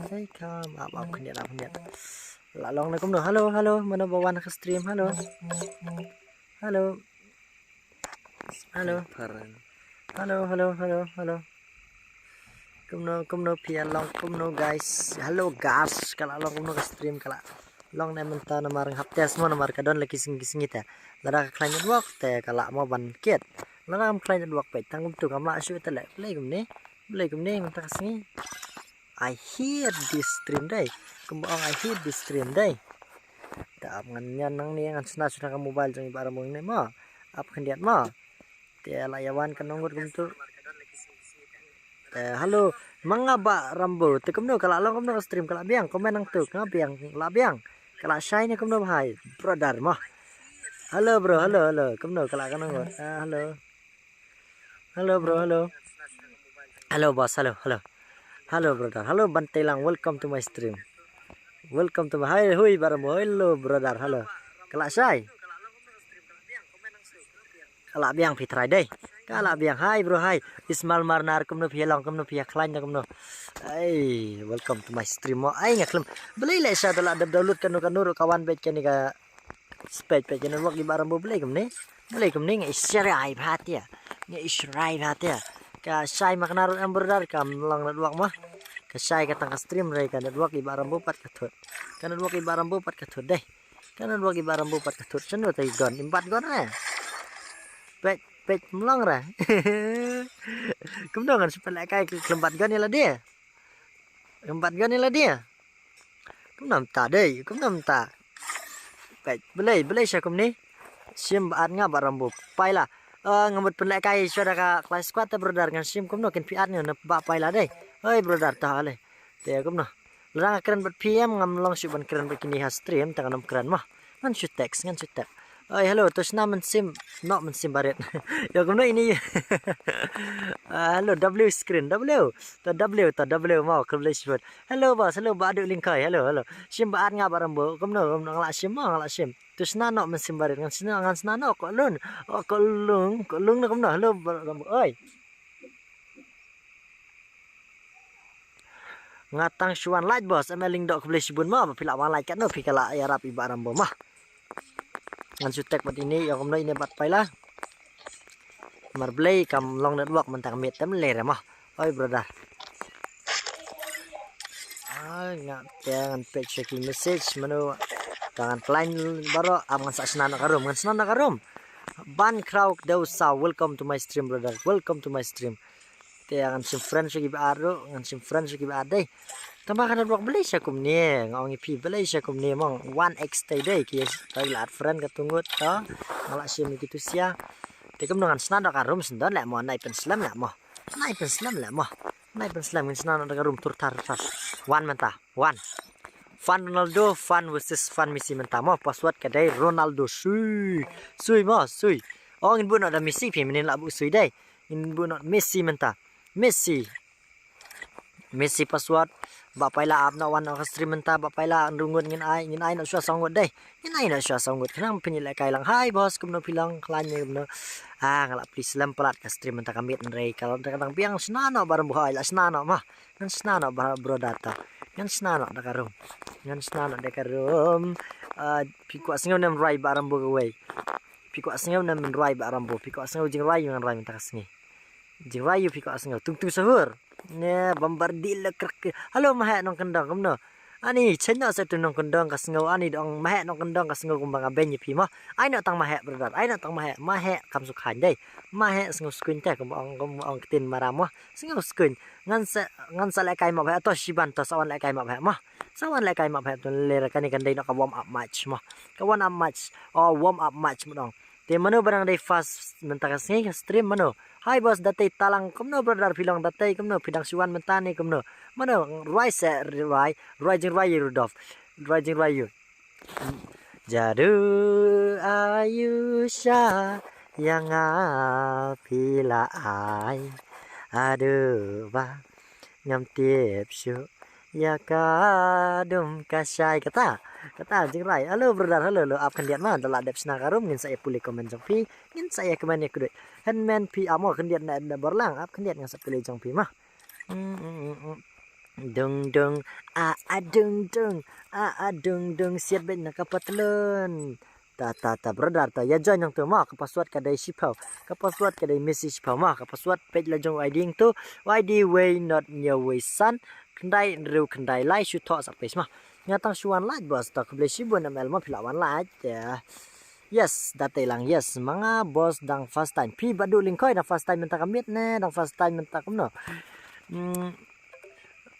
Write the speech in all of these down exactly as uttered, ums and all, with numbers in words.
Hey, come up, up, khyndiat, up, khyndiat. La long na kumno. Hello, hello, mano ba wan ka stream. Hello. Hello. Hello. Hello, hello, hello, hello. Kumno, kumno phi ïa long, kumno guys. Hello guys, ka la long kumno ka stream, ka la long ne mynta namar nga hap test mo, namar ka don la ki sngi ki sngi te. Lada ka khlaiñ network te ka la mo ban kit. Lada kam khlaiñ network peit tang kumtu kam lah shuh te leh. Balei kumne? Balei kumne mynta ka sngi? I hate this stream dei. Kumba ong I hate this stream dei. Te ap ngan ïa nang ne ngan shna shna ka mobile jong i Bah Ramboi ne mo. Ap khyndiat mo. Te la ïa wan ka nongut kumtu. Te hello, ma nga Bah Ramboi. Te kumno ka la long kumno ka stream, ka la biang, comment nangtu, ka la biang, la biang. Ka la shai ne kumno bhai, brother mo. Hello bro, hello, hello. Kumno ka la ka nongut. Ah, hello. Hello bro, hello. Hello boss, hello, hello. Hello brother, hello Banteilang, welcome to my stream. Welcome to my, hi, hui Bah Ramboi, hello brother, hello. Ka la shai. Ka la biang phi trai dei. Ka la biang, hi bro, hi. Ismail Marnar, kumno phi ïa long, kumno phi ïa khlaiñ da kumno. Ai, welcome to my stream mo. Ai, nga khlem. Balei leh sha da la dep download kano kano ruh ka wan beit kane ka spec peit ka network i Bah Ramboi, balei kumne. Balei kumne, nga i share ai bha te. Nga i share ai bha te. Ka shai ma kane ruh em brother, kam long network mo. Ka shai ka tang ka stream re ka network i Bah Ramboi pat ka thut. Ka network i Bah Ramboi pat ka thut dei. Ka network i Bah Ramboi pat ka thut. Shano te i gon, im bat gon re. Peit, peit mlong re. Kumno ngan shu pynlehkai khlem bat gon ïa lade. Khlem bat gon ïa lade. Kumno mynta dei, kumno mynta. Peit, balei, balei sha kumne. Shim ba at nga Bah Ramboi. Paila. Ah, nga mut pynlehkai shuwa da ka Clash Squad te brother, ngan shim kumno kin phi at nga na Bah Paila dei. Oi brother, ta ale. Te kumno. Lada nga kren bad P M ngam long shuh ban kren bad kine ha stream, te ngan ym kren mo. Ngan shu text, ngan shu text. Oi, hello, to shna mynsiem, noh mynsiem barit. Ïa kumno ine. Ah, hello, W screen, W. Ta W, ta W mo, khublei shibun. Hello boss, hello Bah Duk Lyngkhoi, hello, hello. Shim ba at nga Bah Ramboi, kumno, kumno nga la shim mo, nga la shim. To shna noh mynsiem barit, ngan shna, ngan shna noh, ko lun. Oh, ko lung, ko lung na kumno, hello Bah Ramboi. Oi. Nga tang shu wan like boss, M L Lyngdoh khublei shibun mo, ba phi la wan like katno phi ka la ïarap i Bah Ramboi mo. Ngan shu text bad ine, ïa kumno ine Bah Paila. Mar balei kam long network mynta ka miet te mynlei re mo. Oi brother. Ai nga te ngan peit sha ki message mano. Te ngan khlaiñ baroh, am ngan sa shna noh ka room, ngan shna noh ka room. Ban Kraw Dewsaw, welcome to my stream brother. Welcome to my stream. Te ngan shim friend sha ki ba ar ruh, ngan shim friend sha ki ba ar dei. Tangba ka network balei sha kumne, nga ong ïa phi balei sha kumne mo, one X te dei ki, ta la add friend katto ngut ta. Nga la shim ïa kitu sha. Te kumno ngan shna noh ka room shen don leh mo, nai pynslem leh mo. Nai pynslem leh mo. Nai pynslem, ngan shna noh ka room tur tar tar. One mynta, one. Fan Ronaldo, fan versus fan Messi mynta mo, password ka dei Ronaldo. Sui. Sui mo, sui. Oh, ngin buh noh da Messi phi, mynnin la buh sui dei. Ngin buh noh Messi mynta. Messi. Messi password. Bah Paila ap noh wan noh ka stream mynta, Bah Paila hynriew ngut ngin ai, ngin ai noh shuwa saw ngut dei. Ngin ai noh shuwa saw ngut. Khnang phin ïalehkai lang. Hi boss, kumno phi long, khlaiñ ne kumno. Ah, nga la plie slem palat ka stream mynta ka miet hynrei ka long ka dang biang. Shna noh Bah Ramboi, la shna noh mo. Ngan shna noh Bah brother ta. Ngan shna noh da ka room. Ngan shna noh da ka room. Ah, phi kwah sngew ne em rwai Bah Ramboi kawei. Phi kwah sngew ne em rwai Bah Ramboi. Phi kwah sngew jingrwai ïa ngan rwai mynta ka sngi. Jingrwai ïa phi kwah sngew. Tung tung sahur. Ne bombardi le krek. Hello Maheh Nongkyndong kumno. Ani chen noh sa tu Nongkyndong ka sngew, ani dong Maheh Nongkyndong ka sngew kumba nga beiñ ïa phi mo. Ai noh tang Maheh brother, ai noh tang Maheh, Maheh kam shu khlaiñ dei. Maheh sngew skuiñ te kumba ong, kumba ong ktien Mara mo. Sngew skuiñ. Ngan sa, ngan sa lehkai Mapbah, to shiban to sa wan lehkai Mapbah mo. Sa wan lehkai Mapbah to leh kane kan dei noh ka warm up match mo. Ka warm up match. Oh, warm up match mo dong. Te mano ba dang dei first mynta ka sngi ka stream mano? Hi boss, Datei Talang, kumno brother phi long Datei, kumno phi dang shu wan mynta ne kumno? Mano, rwai se rwai, rwai jingrwai ïa Rudolf. Rwai jingrwai ïa u. Jadu ayu sha ïa nga phi la ai. Adu ba ngam tip shuh ïa ka dum ka shai kata. Kata jingrwai. Hello brother, hello, hello. Ap khyndiat ma, da la dep shna ka room, ngin sa ïa pule comment jong phi. Ngin sa ïa comment ïa kduid. Hen men phi amo khyndiat na, na bor lang. Ap khyndiat ngan sa pule jong phi ma. Hmm, hmm, hmm, hmm. Dung dung, a a dung dung, a a dung dung, siat beit na ka patlun. Ta ta ta brother ta, ïa join nangtu mo, ka password ka dei shiphew. Ka password ka dei Messi shiphew mo, ka password peit la jong u I D ngtu, u I D wei not hynñiew wei san, khyndai hynriew khyndai lai, shu thoh sa page mo. Nga tang shu wan lait boss, ta khublei shibun M L mo phi la wan lait. Yes, da tei lang, yes, ma nga boss dang first time. Phi Badu Lyngkhoi dang first time mynta ka miet ne, dang first time mynta kumno. Hmm,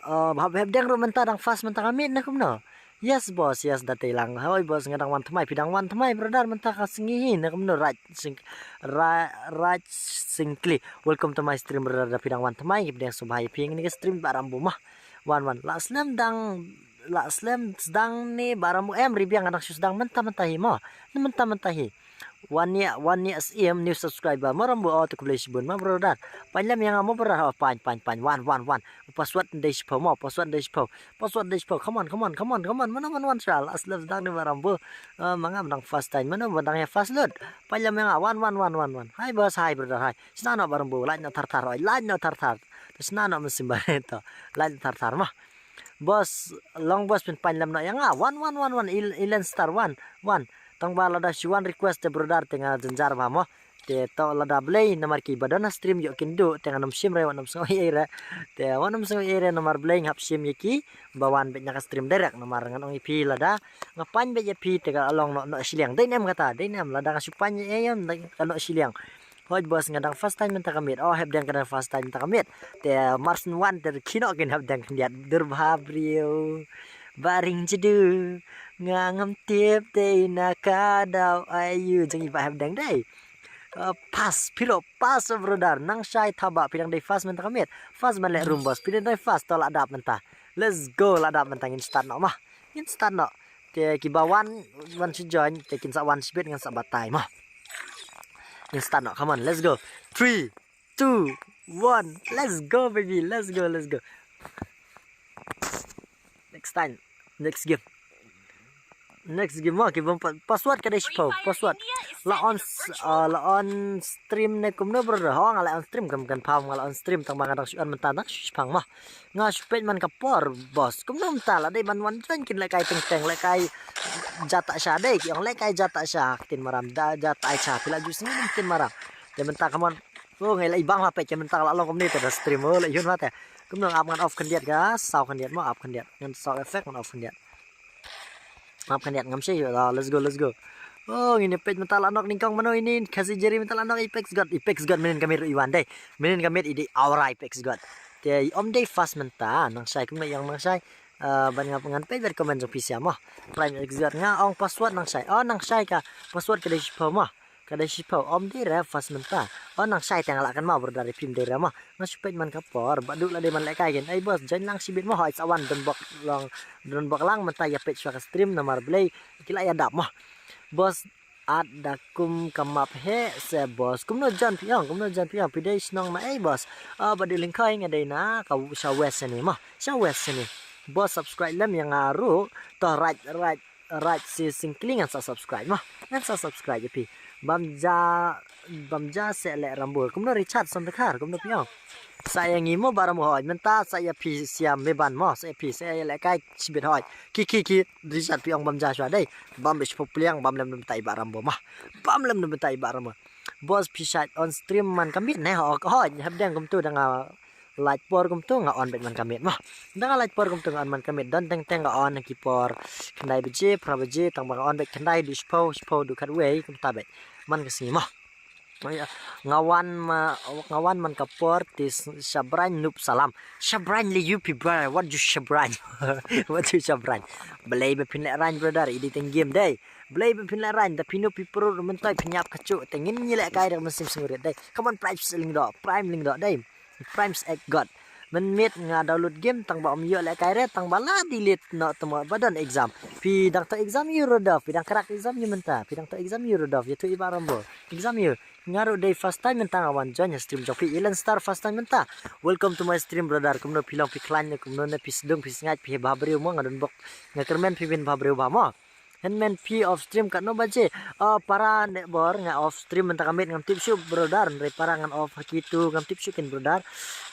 Oh, hap hep deng ruh mynta dang first mynta ka miet ne kumno. Yes boss, yes da tei lang. Hoi boss nga dang wan thymmai, phi dang wan thymmai brother mynta ka sngi hi ne kumno, Raj Sing Ra, Raj Singkli. Welcome to my stream brother, da phi dang wan thymmai, ki pdeng sngewbha ïa phi, ngin ïa stream Bah Rambo mah. Wan wan. La slem dang, la slem sdang ne Bah Rambo, em Ribiang nga dang shu sdang mynta mynta hi mo. Ne mynta mynta hi. Wan ïa, wan ïa sim new subscriber. Mo Rambo, oh, to khublei shibun mo brother. Pynlem ïa nga mo brother, oh, pan pan pan, wan wan wan. U password ndei shiphew mo, password ndei shiphew. Password ndei shiphew. Come on, come on, come on, come on. Mano mano wan sha, la slem sdang ne Bah Rambo. Ah, ma nga dang first time. Mano dang ïa first load. Pynlem ïa nga, wan wan wan wan wan. Hi boss, hi brother, hi. Shna noh Bah Rambo, like noh thar thar, oi, like noh thar thar. To shna noh mynsiem baroh to. Like noh thar thar mo. Boss, long boss phin pynlem noh ïa nga. Wan wan wan wan, il, Ilen Star wan wan. Tang ba lada shu wan request te brother te nga jynjar bha mo. Te to lada Blei namar ki ba don ha stream ïoh kin duh, te ngan ym shim re, wat nym sngew ei re. Te wat nym sngew ei re, namar Blei nga hap shim ïa ki ba wan beit na ka stream direct, namar ngan ong ïa phi lada nga pan beit ïa phi te ka long noh, noh shiliang. Dei ne em kata, dei ne em, lada nga shu pan ïa ei em, dei ka noh shiliang. Hoi boss, nga dang first time mynta ka miet. Oh, hep deng ka dang first time mynta ka miet. Te marsen wan te ki noh kin hep deng khyndiat. Dur bha briew. Baring jedu. Nga ngam tip te na ka daw ayu. Jeng i ba hep deng dei. Uh, pass, phi ruh pass, oh, brother. Nang shai thaba, phi dang dei first mynta ka miet. First man leh room boss. Phi dang dei first, to la dap mynta. Let's go, la dap mynta, ngin start noh mah. Ngin start noh. Te ki ba wan, wan shu join, te kin sa wan shibit ngan sa batai mah. Ngin start noh, come on, let's go. Three, two, one, let's go baby, let's go, let's go. Next time, next game. Next game mo, ki bym pa-, password ka dei shiphew, password. La on s-, uh, la on stream ne kumno brother? Ho, nga la on stream, kam kan pham, nga la on stream, tang ba nga dang shu on mynta dang shu shipang mo. Nga shu peit man ka por, boss. Kumno mynta la dei ban wan join kin lehkai teng teng, lehkai jata sha dei, ki ong lehkai jata sha, ktien Maram da jata sha, phi la ju sngew ktien Maram. Te mynta, come on. Oh, ngai la i bang la peit ke mynta la long kumne te da stream, oh, la yun la te. Kumno ap ngan off khyndiat ka, saw khyndiat mo, ap khyndiat. Ngan saw effect ngan off khyndiat. Ap khyndiat ngam shi, ah, let's go, let's go. Oh, ngin peit mynta la nok nyngkong mano ini, Khasi Jeri mynta la nok Apex God, Apex God mynnin ka miet i wan dei. Mynnin ka miet i dei aura Apex God. Te i ym dei first mynta, nang shai kumno ïa nang shai. Ah, ban ngap ngan peit bad comment jong phi sha mo. Prime Apex God nga ong password nang shai. Oh, nang shai ka password ka dei shiphew mo. Ka dei shiphew, ym dei re first mynta. Oh, nang shai te nga lah kynmaw brother, phim dei re mo. Nga shu peit man ka por, Badu la dei ban lehkai kin. Ei boss, join lang shibit mo, hoi sa wan don bok lang, don bok lang mynta ïa peit shwa ka stream namar Blei ki la ïa dap mo. Boss, at da kum ka map he se boss. Kumno join phi ong, kumno join phi ong, phi dei shnong na ei boss? Ah, Badu Lyngkhoi, nga dei na ka sha west shane mo. Sha west shane. Boss subscribe lem ïa nga ruh, to right, right. Right, si singkling ngan sa subscribe mo. Ngan sa subscribe ïa phi. Bam ja, bam ja se leh Rambo. Kumno Richard Sandakhar, kumno phi ong? Sa ïa ngi mo Bah Rambo hoi. Mynta sa ïa phi siam me ban mo. Sa ïa phi, sa ïa lehkai shibit hoi. Ki, ki, ki, Richard phi ong bam ja shwa dei. Bam bit shiphew pliang, bam lem dum tai Bah Rambo mo. Bam lem dum tai Bah Rambo. Boss phi shait on stream man ka miet ne ho, hoi. Hep deng kumtu da nga lait por kumtu nga on beit man ka miet mo. Da nga lait por kumtu nga on man ka miet, don teng teng nga on ki por khyndai baje, phra baje, tang ba nga on beit khyndai, du shiphew, shiphew du khatwei, kumta beit man ka sngi mo. Nga wan ma, nga wan man ka por te shabrang nup salam. Shabrang le ïa phi brother, what you shabrang? What you shabrang? Blei ba phin leh rang brother, i dei teng game dei. Blei ba phin leh rang, da phi nup phi prut mynta phin ïap ka chu, te ngin ïa lehkai da mynsiem sngewrit dei. Come on, Prime Lyngdoh, Prime Lyngdoh dei. Prime Apex God. Mynmiet nga download game tang ba ym ïoh lehkai re, tang ba la delete noh tang ba don exam. Phi dang to exam ïa u Rudolph, phi dang crack exam ïa mynta, phi dang to exam ïa u Rudolph, ïathuh ïa Bah Rambo. Exam ïa. Nga ruh dei first time mynta nga wan join ha stream jong phi. Ilan Star first time mynta. Welcome to my stream brother. Kumno phi long phi khlaiñ ne kumno ne phi sdung phi sngaid phi bha briew mo, nga don bok. Nga kyrmen phi win bha briew bha mo. Hynmen phi off stream katno baje? Oh, para ne bor nga off stream mynta ka miet ngam tip shuh brother, hynrei para ngan off ha kitu ngam tip shuh kin brother.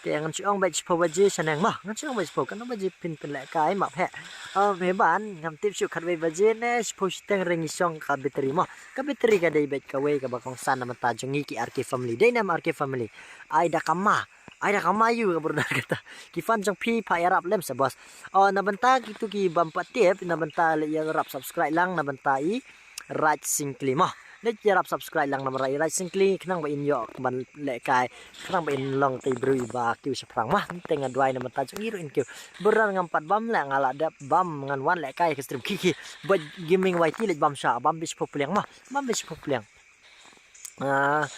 Te ngan shu ong bad shiphew baje shaneng mo, ngan shu ong bad shiphew, katno baje phin pynlehkai map he. Oh, me ban ngam tip shuh, khatwei baje ne shiphew shiteng ring i shong ka battery mo. Ka battery ka dei bad kawei kaba kongsan na mynta jong ngi ki R K family. Dei ne em R K family? Ai da kama. Ai da kama ïa ka brother kata. Ki fan jong phi pha ïarap lem sa boss. Oh, na bynta kitu ki bym pat tip, na bynta leh ïarap subscribe lang na bynta i Raj Singkli mo. Leh ïarap subscribe lang na bynta i Raj Singkli khnang ba in ïoh ban lehkai, khnang ba in long te briew iba kiew shaphrang mo. Te nga duwai na bynta jong i ruh in kiew. Brother ngam pat bam leh, nga la dep bam, ngan wan lehkai ka stream. Khie khie. Bad Gaming Y T leh bam sha, bam bad shiphew pliang mo. Bam bad shiphew pliang. Ah,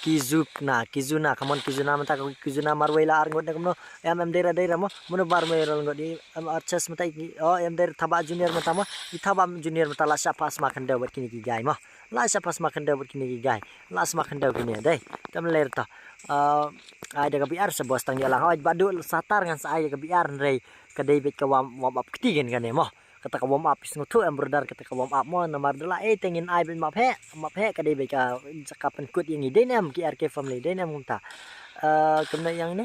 Kizuna, Kizuna, come on Kizuna, mynta ka Kizuna marwei la arngut ne kumno? Em, em Dera, Dera mo, mano ba marwei la arngut i, em Arches mynta i, oh, em Dera Thaba Junior mynta mo, i Thaba Junior mynta la shah pass ma khyndew bad kine ki guy mo. La shah pass ma khyndew bad kine ki guy. La shah ma khyndew kine, dei. Tam ler ta. Ah, ai da ka B R sa boss tang ïa lang. Oi, badu satar ngan sa ai da ka B R hynrei ka dei bad ka warm, warm up kti gen kane mo. Kata ka warm up, sngewthuh em brother, kata ka warm up mo, namar da la ei te ngin ai bad map he, map he ka dei bad ka jaka pynkut ïa ngi, dei ne em ki R K family, dei ne em kumta. Eh, kumno ïa ne?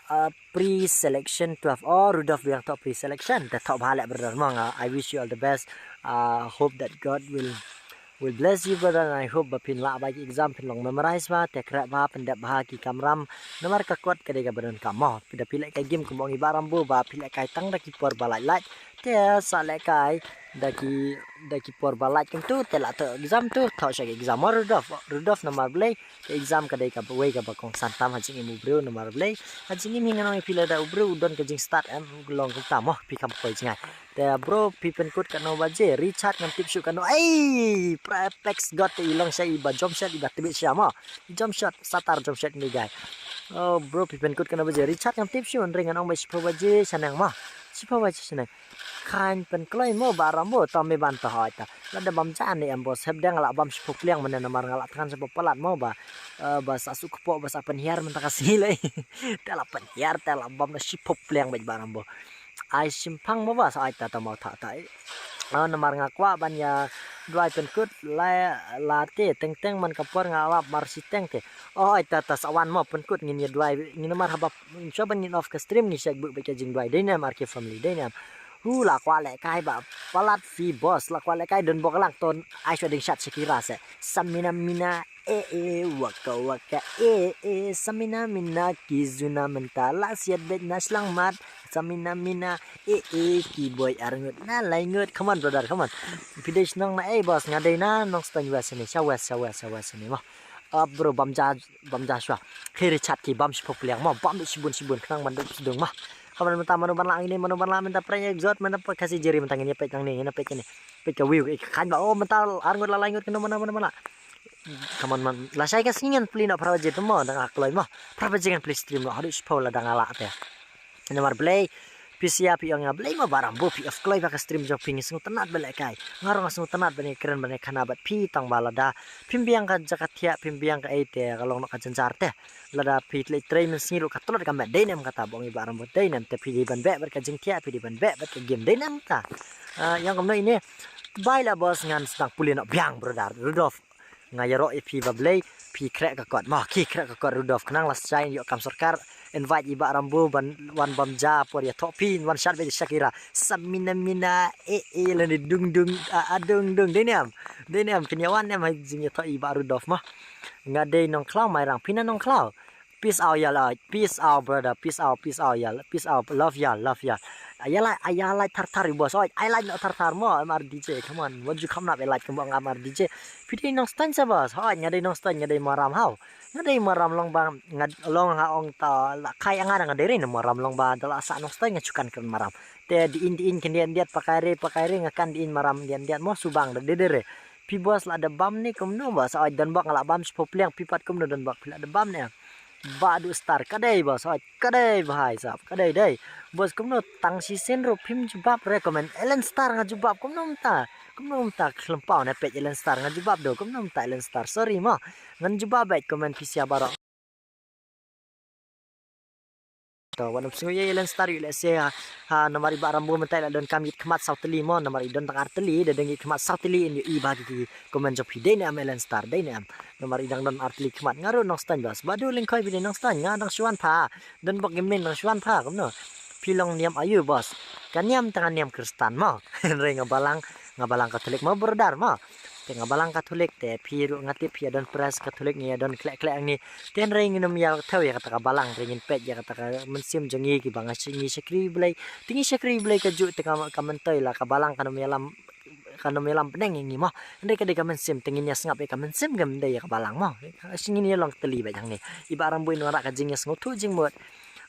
Eh, pre-selection twelve. Oh, Rudolph biang thoh pre-selection. Te thoh bha leh brother mo nga. I wish you all the best. Uh, hope that God will will bless you brother, and I hope ba phin lah ba ki exam phin long memorize ba, te khreh ba pyndep bha ki kamram. Namar ka kot ka dei kaba donkam mo. Phi da phi lehkai game kumba ong i Bah Rambo ba phi lehkai tang da ki por ba lait lait. Te sa lehkai da ki, da ki por ba lait kumtu te la thoh exam tu, thoh sha ki exam mo Rudolph. Rudolph namar balei? Ka exam ka dei kawei kaba kongsan tam ha jingim u briew namar balei? Ha jingim hi ngan ong ïa phi lada u briew u don ka jingstad em u long kumta mo, phi kham poi jngai. Te bro phi pynkut katno baje? Richard ngam tip shuh katno. Ei, Apex God te i long sha iba jump shot iba tbit sha mo. I jump shot, satar jump shot ni guy. Oh bro phi pynkut katno baje? Richard ngam tip shuh, hynrei ngan ong ba shiphew baje shaneng mo. Shiphew baje shaneng. Khan pynkloi mo Bah Rambo, to me ban to hoi ta. Lada bam ja ne em boss, hep dang la bam shiphew pliang mane namar nga la than shiphew palat mo ba. Eh, ba sa suk kpoh, ba sa pynhiar mynta ka sngi lei. Te la pynhiar, te la bam na shiphew pliang bad Bah Rambo. Ai shimphang mo ba sa ai ta ta mo tha ta. Oh, namar nga kwah ban ïa duwai pynkut la, la te teng teng man ka por nga lap mar shiteng te. Oh, ai ta ta sa wan mo pynkut ngin ïa duwai ngin namar haba shuwa ban ngin off ka stream ngi shait buh bad ka jingduwai. Dei ne em R K family, dei ne em. Hu la kwah lehkai ba palat phi boss, la kwah lehkai don bok lang ton ai shuwa ding shat Shakira se. Samina mina e e waka waka e e samina mina Kizuna mynta la siat bad na shlangmat. Samina mina e e ki boi arngut na laingut. Come on brother, come on. Phi dei shnong na ei boss, nga dei na Nongstoiñ West ne, sha West, sha West, sha West ne mo. Ah, bro bam ja, bam ja shuwa. Khi Richard ki bam shiphew pliang mo, bam shibun shibun khnang ban dei sdung mo. Kaman mynta mano ban la ngin, mano ban la mynta prank exot mynta pa kasi jeri mynta ngin ïa peit nang ni, ngin ïa peit ni. Peit ka view, eh, khan ba, oh mynta arngut la laingut kano mano mano ban la. Kaman man la shai ka sngi ngan plie noh phra baje mo, dang ha kloi mo. Phra baje ngan plie stream noh, haduh shiphew la dang ha la te. Namar balei phi sia phi ong ïa balei mo Bah Rambo phi off kloi ba ka stream jong phi, ngi sngewtynnat ba lehkai. Nga ruh nga sngewtynnat ba ngi kren ba ngi khana bad phi tang ba lada phim biang ka jaka thiah, phim biang ka ei te ka long noh ka jynjar te. Lada phi tleh trei mynsngi ruh ka tlot ka met, dei ne em kata ba ong i Bah Rambo, dei ne em te phi dei ban beh bad ka jingthiah, phi dei ban beh bad ka game, dei ne em kata. Ah, ïa kumno ine. Bye la boss, ngan sdang pule noh biang brother Rudolph. Nga ïaroh ïa phi ba balei phi khreh ka kot. Ma ki khreh ka kot Rudolph, khnang la shai ïoh kam sorkar. Invite i Bah Rambo ban wan bam ja por ïathoh phi wan shat bad Shakira. Samina mina e e lane dung dung a, a dung dung. Dei ne em. Dei ne em phin ïa wan ne em ha jingïathoh i Bah Rudolph mo. Nga dei Nongkhlaw Mairang, phi na Nongkhlaw. Peace out ïa la, peace out brother, peace out, peace out ïa la, peace out, love ïa, love ïa. Ïa la, ïa la thar thar i boss, oi, ai la thar thar mo, M R D J, come on, wat ju kham nap ïa la kumba M R D J. Phi dei Nongstoiñ sa boss, oi, nga dei Nongstoiñ, nga dei Maram haw. Nga dei Maram long ba, nga long ha ong ta, la khai nga nga dei ri Maram long ba, da la sa Nongstoiñ nga shu kan kren Maram. Te dei in, dei in khyndiat khyndiat pakai re, pakai re, nga kan dei in Maram khyndiat khyndiat mo, subang da dei dei re. Phi boss la da bam ne kumno boss, oi, don bok nga la bam shiphew pliang, phi pat kumno don bok, phi la da bam ne. Ba du star ka dei boss, oi, ka dei bhai sab, ka dei dei. Boss kumno tang shisien ruh phim jubab re comment. Ellen Star nga jubab kumno mynta. Kumno mynta khlem paw ne peit Ellen Star nga jubab do, kumno mynta Ellen Star, sorry mo. Ngan jubab bad comment phi sia baroh. to wat ym sngew ïa Elen Star ïa lehse ha, ha namar i Bah Rambo mynta i la don kam ïit khmat saw tylli mo, namar i don tang ar tylli, da dang ïit khmat saw tylli in ïa i ba ki, ki comment jong phi dei ne em Elen Star, dei ne em. Namar i dang don ar tylli khmat, nga ruh Nongstoiñ boss. Bah Duh Lyngkhoi phi dei Nongstoiñ, nga dang shuwan pha. Don bok gimning dang shuwan pha kumno. Phi long niam aïu boss? Ka niam tang niam Khristan mo. Hynrei nga balang, nga balang Katholik mo brother mo. Te nga balang Katholik te phi ruh nga tip phi ïa don pres Katholik ngi ïa don khleh khleh ngi. Te hynrei ngin ym ïa thew ïa kata ka balang, hynrei ngin peit ïa kata ka mynsiem jong ngi kiba nga shi-, ngi shakri Blei. Te ngi shakri Blei kajuh te ka, ka myntoi la ka balang kan ym ïalam, kan ym ïalam bneng ïa ngi mo. Hynrei ka dei ka mynsiem te ngin ïa sngap ïa ka mynsiem, kam dei ïa ka balang mo. Shi ngin ïa long tylli beit hangne. I Bah Rambo in wanrah ka jingïasngewthuh jingmut.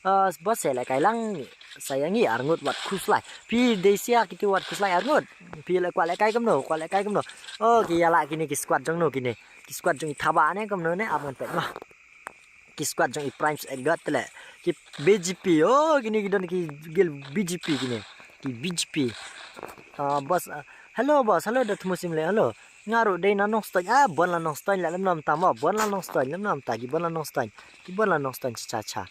Ah, boss, sa lehkai lang sa ïa ngi arngut wat khuslai. Phi dei sia kito wat khuslai arngut. Phi leh kwah lehkai kumno, kwah lehkai kumno. Oh, ki ïa lah kine ki squad jong no kine. Ki squad jong i Thabah ne kumno ne, ap ngan peit mo. Ki squad jong i Prime Eggot te leh. Ki B G P, oh, kine ki don ki gil B G P kine. Ki B G P. Ah, boss, ah, hello boss, hello da thmu sim leh, hello. Nga ruh dei na Nongstoiñ, ah, bon la Nongstoiñ leh lem nam ta mo, bon la Nongstoiñ lem nam ta, ki bon la Nongstoiñ. Ki bon la Nongstoiñ cha cha cha.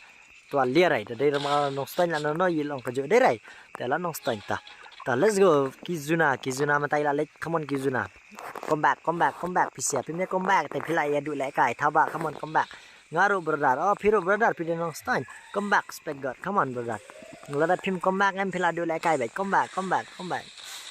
Twa lia rai, da dei rama Nongstoiñ la no no i long kajuh dei rai. Te la Nongstoiñ ta. Ta let's go, ki Zuna, ki Zuna mynta i la leit, come on ki Zuna. Come back, come back, come back, phi sia, phi me come back, te phi la ïa duh lehkai, Thabah, come on, come back. Nga ruh brother, oh phi ruh brother, phi dei Nongstoiñ. Come back, Spek God, come on brother. Lada phim come back em phi la duh lehkai beit, come back, come back, come back.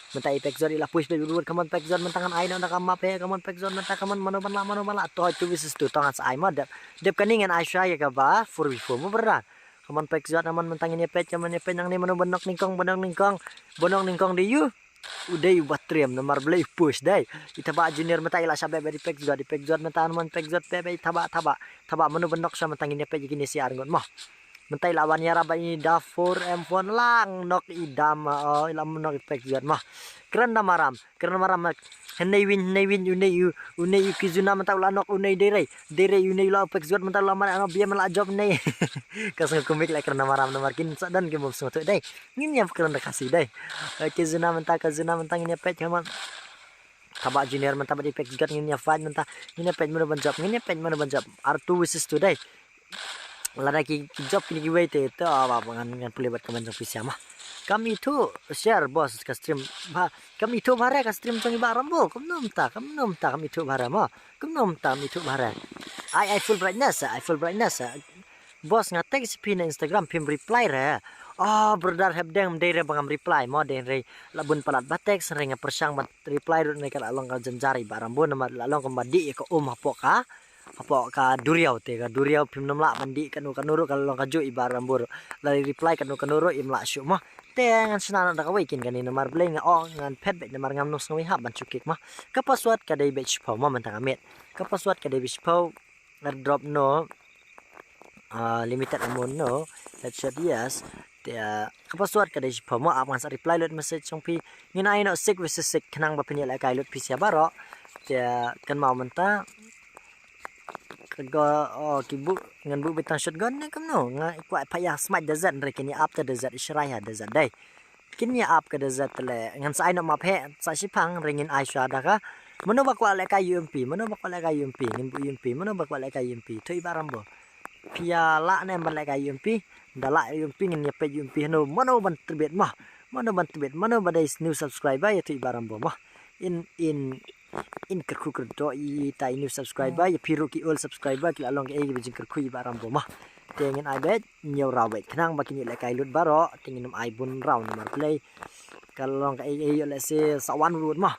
Mynta i Pek Jot i la push beit, come on Pek Jot, mynta ngan ai noh da ka map he, come on Pek Jot, mynta come on, mano ban lah, mano ban lah, to two versus two, to ngan sa ai mo, dep, dep kane ngan ai shuwa ïa kaba four v four mo brother. Come on Pek Jot, come on mynta ngin ïa peit, come on ïa peit nangne mano ban knock nyngkong, ban knock nyngkong, ban knock nyngkong dei u. U dei uba triem namar balei u push dei. I Thabah Junior mynta i la shah beh beh i Pek Jot, i Pek Jot mynta, come on Pek Jot beh beh i Thabah, Thabah, Thabah mano ban knock shuwa mynta ngin ïa peit ïa kine shi arngut mo. Mynta i la wan ïarap bad i da four M four lang knock i da ma, oh, i la knock i Pek Jot mo. Kren da maram, kren da maram. Hynne win, hynne win, une u, une u ki Zuna mynta u la knock, une dei rei. Dei rei une u la Pek Jot mynta u la mar ano bia mynta la jop ne. Ka sngew kumik la kren da maram namar kin sa don ki bym sngewthuh dei. Ngin ïa kren da Khasi dei. Eh, ki Zuna mynta, ka Zuna mynta ngin ïa peit, come on. Thabah Junior mynta bad i Pek Jot ngin ïa fight mynta. Ngin ïa peit mano ban jop, ngin ïa peit mano ban jop. Ar two versus two dei. Lada ki, ki jop kine kiwei te, te, ah, ba, ba, ngan, ngan pule bad comment jong phi sia mo. Kam ithuh share boss ka stream. Ba, kam ithuh bha re ka stream jong i Bah Rambo. Kumno mynta, kumno mynta kam ithuh bha re mo. Kumno mynta kam ithuh bha re. Ai, ai full brightness, ai full brightness. Boss nga text phi na Instagram phim reply re. Oh, brother hep deng dei re ba ngam reply mo, dei re la bun palat ba text re nga pyrshang ba reply ruh ne ka la long ka jynjar i Bah Rambo namar la long kumba dih ka um hapoh ka, hapoh ka duriaw te ka duriaw phim nym lah ban dih kano kano ruh ka la long kajuh i Bah Rambo ruh. La reply kano kano ruh im lah shuh mo. Te ngan shna noh da kawei kin kane namar balei nga ong ngan phet beit namar ngam nang sngew hap ban shu kik mo. Ka password ka dei beit shiphew mo mynta nga miet. Ka password ka dei beit shiphew. Airdrop no. Ah, limited amount no. Headshot yes. Te, ah, ka password ka dei shiphew mo, ap ngan sa reply lut message jong phi. Ngin ai noh six versus six khnang ba phin ïalehkai lut phi sia baroh. Te, ah, kynmaw mynta. Ka go, oh, ki buh, ngan buh beit tang shotgun ne kumno. Nga kwah pha ïa smite da zat, hynrei kin ïa ap ta da zat, i shrai ha da zat dei. Kin ïa ap ka da zat te leh, ngan sa ai noh map he, sa shiphang, hynrei ngin ai shuwa da ka. Mano ba kwah lehkai U M P, mano ba kwah lehkai U M P, ngin buh U M P, mano ba kwah lehkai U M P, thuh i Bah Rambo. Phi ïa lah ne em ban lehkai U M P, da lah U M P ngin ïa peit U M P hano, mano ban tbit mo. Mano ban tbit, mano ba dei new subscriber ïa thuh i Bah Rambo mo. In, in, in kyrkhu kyrdoh ïa ta i new subscriber, ïa phi ruh ki old subscriber, ki la long kaei kaba jingkyrkhu i Bah Rambo mo. Te ngin ai beit, ñiew raw beit. Khnang ba kin ïalehkai lut baroh, te ngin ym ai bun raw namar balei. Ka long kaei kaei ïoh lehse sa wan ruh mo.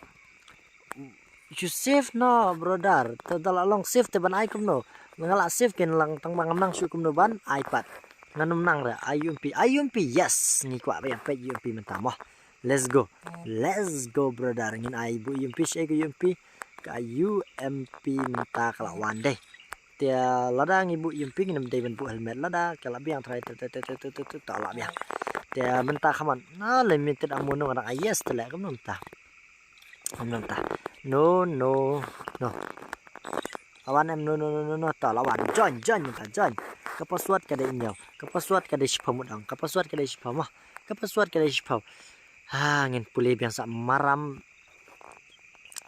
Shu save no, brother. Te da la long save te ban ai kumno. Nga la save kin lang tang ba ngam nang shuh kumno ban ai pat. Ngan ym nang re, ai U M P, ai U M P, yes. Ngi kwah ba ïa peit U M P mynta mo. Let's go. Let's go, brother. Ngin ai buh U M P, shaei ka U M P. Ka U M P mynta ka la wan dei. Te lada ngi buh U M P ngin ym dei ban buh helmet lada ka la biang trai te, te, te, la biang. Te mynta khaman. Na limited ammo no nga dang ai yes te leh kumno mynta. Kumno mynta. No, no, no. Awan em no, no, no, no, no. Ta la wan. Join, join mynta, join. Ka password ka dei ñiew. Ka password ka dei shiphew mut dang. Ka password ka dei shiphew mo. Ka password ka dei shiphew. Ha, ngin pule biang sa maram.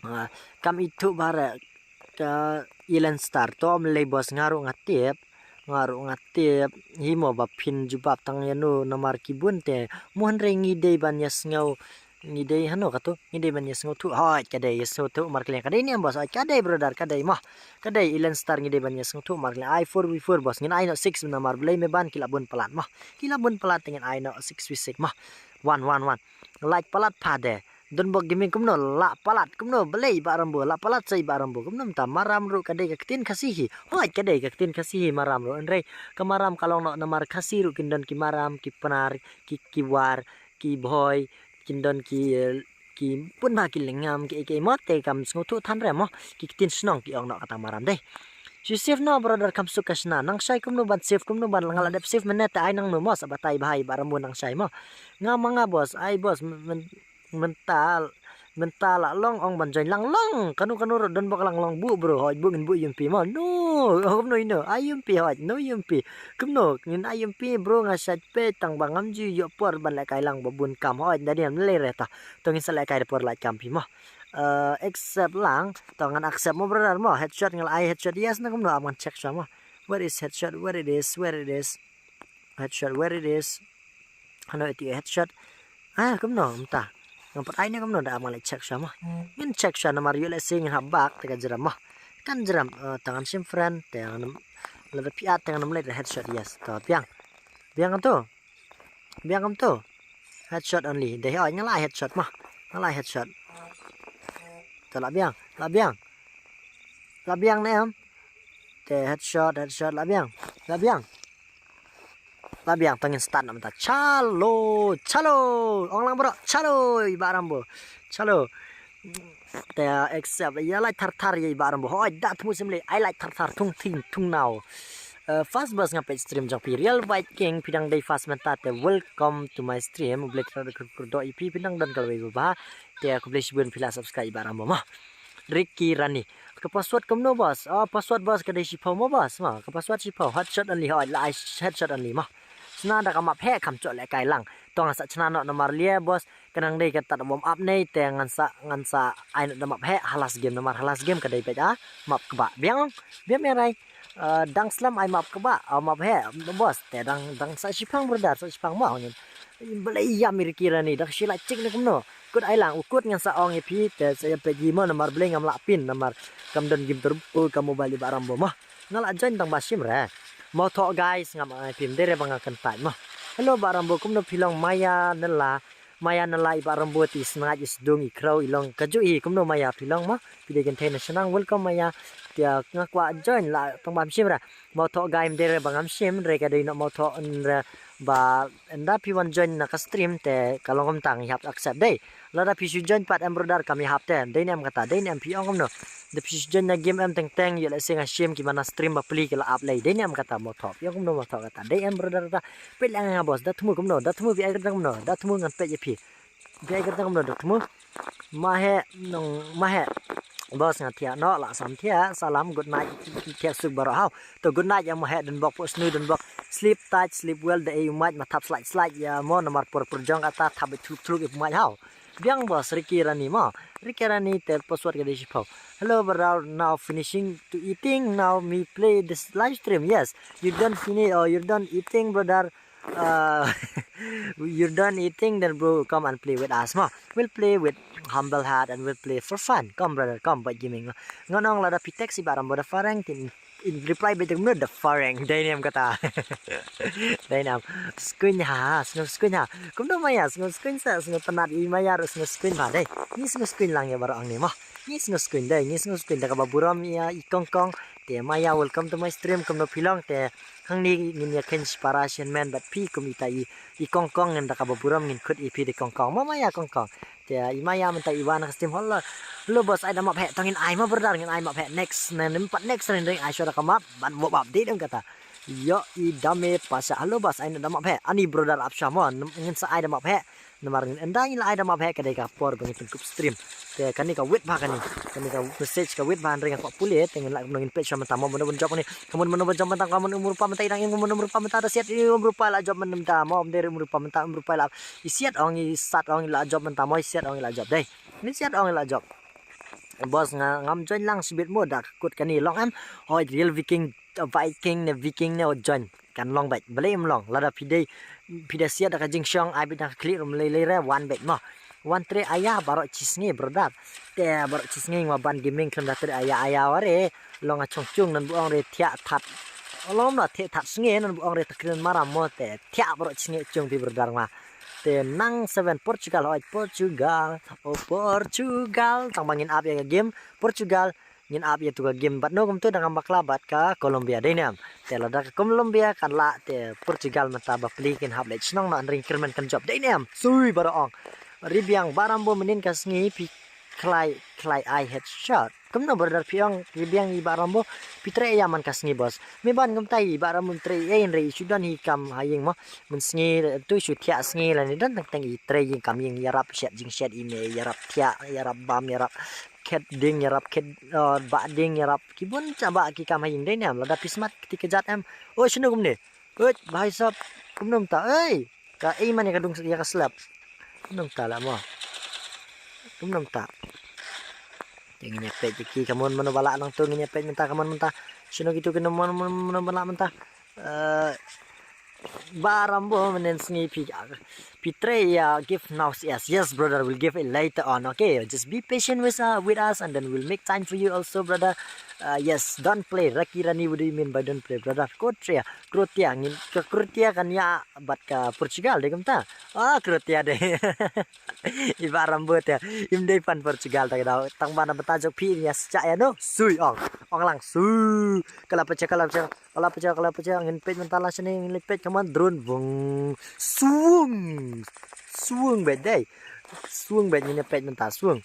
Ah, kam ithuh bha re ka Elen Star to, ym lei boss nga ruh nga tip. Nga ruh nga tip hi mo ba phin jubab tang ïa no namar ki bun te. Mo hynrei ngi dei ban ïa sngew, ngi dei hano kato, ngi dei ban ïa sngew thuh. Hoi, ka dei ïa sngew thuh markylliang, ka dei ne em boss? Hoi, ka dei brother, ka dei mo. Ka dei Elen Star, ngi dei ban ïa sngew thuh markylliang. Ai four v four boss, ngin ai noh six namar Blei me ban ki la bun palat mo. Ki la bun palat te ngin ai noh six v six mo. Wan wan wan. Lait palat pha de. Don bok Gaming kumno la palat kumno, balei i Bah Rambo la palat sa i Bah Rambo kumno mynta? Maram ruh ka dei ka ktien Khasi hi. Hoi, ka dei ka ktien Khasi hi maram ruh. Hynrei ka maram ka long noh namar Khasi ruh kin don ki maram, ki Pnar, ki, ki War, ki Bhoi, kin don ki, eh, ki bun bha ki Lyngngam, ki, ki mo te kam sngewthuh than re mo. Ki ktien shnong ki ong noh kata maram dei. Shu save noh brother, kham suk ka shna. Nang shai kumno ban save, kumno ban, nga la dep save mynne te ai nang no mo, sa batai bha i Bah Rambo nang shai mo. Nga ma nga boss, ai boss, men, men, mynta, mynta la long ong ban join lang long. Kano kano ruh don bok lang long buh bro, hoi buh ngin buh yumpi mo. No, oh, kumno ino, ai yumpi hoi, no yumpi. Kumno, ngin ai yumpi bro, nga shait peit tang ba ngam ju ïoh por ban lehkai lang ba bun kam hoi, da dien lei re ta. To ngin sa lehkai da por lait kam phi mo. Eh, accept lang, to ngan accept mo brother mo, headshot nga la ai headshot, yes na kumno, ap ngan check shuwa mo. Where is headshot, where it is, where it is. Headshot, where it is. Hano iti headshot. Ah, kumno mynta. Ngam pat ai ne kumno, da ap ngan leit check shuwa mo. Ngin check shuwa namar ïoh lehse ngin hap back te ka jram mo. Kan jram, eh, tang ngan shim friend te ngan, lada phi at te ngan leit headshot, yes. To biang. Biang kumto. Biang kumto. Headshot only. Dei hoi, nga la ai headshot mo. Nga la ai headshot. To la biang, la biang. La biang ne em. Te headshot, headshot, la biang. La biang. La biang, to ngin start noh mynta. Chalo, chalo. Ong lang bro, chalo, i Bah Rambo. Chalo. Te accept, ïa lait thar thar ïa i Bah Rambo. Hoi, da thmu sim le, ai lait thar thar, thung thing, thung naw. Eh, first boss nga peit stream jong phi, Real White King, phi dang dei first mynta te, welcome to my stream. U Blei Trai da kyrkhu kyrdoh ïa phi, phi dang don ka lawei ba bha. Te khublei shibun phi la subscribe i Bah Rambo mo. Ricky Rani. Ka password kumno boss? Oh, password boss ka dei shiphew mo boss mo. Ka password shiphew. Headshot only, hoi, la ai headshot only mo. Shna da ka map heh, kham chok lehkai lang. To ngan sa chna noh namar lei boss. Ka nang dei ka tad warm up ne te ngan sa, ngan sa ai noh da map heh ha last game namar ha last game ka dei beit a map kba. Biang, biang ïa rai. Eh, dang slem ai map kba, ah, map heh boss. Te dang, dang sa shipang brother, sa shipang mo ngin. Balei ïa mi Ricky Rani, da ka shi la chik ne kumno. Kut ai lang, u kut ngan sa ong ïa phi, te sa ïa peit hi mo namar balei ngam lah pin, namar kam don game ter, oh, ka mobile i Bah Rambo mo. Nga la join tang ba shim re. Mo thoh guys, ngam ai phi, ym dei re ba nga kyntait mo. Hello Bah Rambo, kumno phi long? Maya Nela, Maya Nela, i Bah Rambo te i sngaid i sdung i khrew i long kajuh hi, kumno Maya phi long mo? Phi dei kynthei na shnong, welcome Maya. Te nga kwah join la tang ba ym shim re. Mo thoh guys, ym dei re ba ngam shim re, ka dei noh mo thoh, ynda ba ynda phi wan join na ka stream te ka long kumta ngi hap accept dei. Lada phi shu join pat em brother kam ïahap te. Dei ne em kata, dei ne em phi ong kumno? Da phi shu join na game em teng teng ïoh lehse nga shim ki man na stream ba pli ki la ap lei. Dei ne em kata mo thoh? Phi ong kumno mo thoh kata? Dei em brother kata. Peit lang nga boss, da thmu kumno, da thmu phi ai kyrteng kumno, da thmu ngan peit ïa phi. Phi ai kyrteng kumno, da thmu. Ma heh, nong, ma heh. Boss nga thiah noh, la sam thiah, salam, good night, thiah suk baroh haw. To good night ïa ma heh, don bok phuh snu, don bok. Sleep tight, sleep well, da ei u mait, ma thap slait slait ïa mo, namar por por jong kata thap beit thluk thluk ïa u mait haw. Biang boss, Ricky Rani mo. Ricky Rani te password ka dei shiphew. Hello brother, now finishing to eating, now me play this live stream. Yes, you done finish or you done eating brother. Uh, you're done eating, then bro, come and play with us mo. We'll play with humble heart and we'll play for fun. Come brother, come, Bad Gaming. Ngan ong lada phi text i Bah Rambo da phareng, te in reply beit kumno, da phareng. Dei ne em kata? Dei ne em? Skuin ha, sngew skuin ha. Kumno Maya, sngew skuin sa, sngew tnat i Maya ruh sngew skuin ba dei. Ngi sngew skuin lang ïa baroh hangne mo. Ngi sngew skuin dei, ngi sngew skuin da kaba burom ïa i Kongkong. Te Maya, welcome to my stream, kumno phi long? Te hangne ngin ïa khein shipara shen men bad phi kum ita i, i Kongkong, ngin da kaba burom ngin khut ïa phi da i Kongkong. Mo Maya, Kongkong. Te i Maya mynta i wan ka stream, hello. Hello boss, ai da map heh, to ngin ai mo brother, ngin ai map heh next, ne nym pat next ne ring ai shuwa da ka map ban mo bap dei dang kata. Ïoh i dame pasa. Hello boss, ai da map heh. Ani brother ap sha mo, ngin sa ai da map heh. Namar ngin ynda ngin la ai da map heh ka dei ka por ba ngin pynkup stream. Te kane ka wit bha kane. Kane ka message ka wit bha, hynrei nga kwah pule te ngin la kumno ngin peit sha mynta mo mano ban jop kane. Ka mon mano ban jop mynta, ka mon um rupa mynta i dang im, ka mon um rupa mynta da siat i um rupa la jop mynta mo, ym dei um rupa mynta, um rupa la. I siat ong i sat ong i la jop mynta mo, i siat ong i la jop dei. Ni siat ong i la jop. Boss nga ngam join lang shibit mo, da kut kane long em. Hoi Real Viking Viking ne Viking ne o join. Kan long bad. Balei em long. Lada phi dei, phi da siat da ka jingshong, ai bad da ka klik rum lei lei re, wan bad mo. Wan tre aya baroh chi sngi, brother. Te baroh chi sngi nga ban gaming khlem da tre aya aya ware. Long a chong chung nan bu ong re thiah that. Long na thiah that sngi nan bu ong re takrin maram mo te. Thiah baroh chi sngi chung phi brother nga. Te nang seven Portugal, oi Portugal. O Portugal. Tang ba ngin ap ïa ka game. Portugal. Ngin ap ïa tu ka game. Bad no kumtu dang am bakla bad ka Colombia dei nem. Te lada ka Colombia kan lah te Portugal mynta ba pli kin hap leh shnong na ring kyrmen kan jop dei nem. Sui baroh ong. Ribiang barambo menin ka sngi phi khlai khlai ai headshot. Kumno brother phi ong ribiang i barambo phi trei ïa man ka sngi boss. Me ban kumta i barambo trei ïa in rei shu don hi kam ha ïing mo. Mun sngi tu shu thiah sngi la ni don tang tang i trei ïing kam ïing ïarap shet jingshet i me ïarap thiah ïarap bam ïarap khet ding ïarap khet uh, ba ding ïarap ki bun cha ba ki kam ha ïing dei nem lada phi smat kti ka jat em. Oi shinu kumne. Oi bhai sab kumno mynta ei ka ei man ïa ka dung ïa ka slap. Kumno mynta la mo. Kumno mynta. Ngin ïa peit ki ka mon mano ba lah nangtu ngin ïa peit mynta ka mon mynta. Shinu kitu ki mon mano ba lah mynta. Eh, Barambo menen sngi phi phi trei ïa give now yes yes brother, we'll give it later on, okay, just be patient with uh, with us and then we'll make time for you also brother. Uh, yes, don't play Rocky Rani, what do you mean by don't play brother? Croatia, Croatia ngin ka Croatia kan ïa bad ka Portugal dei kumta. Ah Croatia dei. I barambo te im dei fan Portugal ta ka dau tang ba na bata jok phi ïa scha ïa no sui ong ong lang sui kala pacha kala pacha Kala pacha kala pacha ngin peit mynta la shane ngin leit peit kaman drone bung swung swung bet dei swung bet ngin peit mynta swung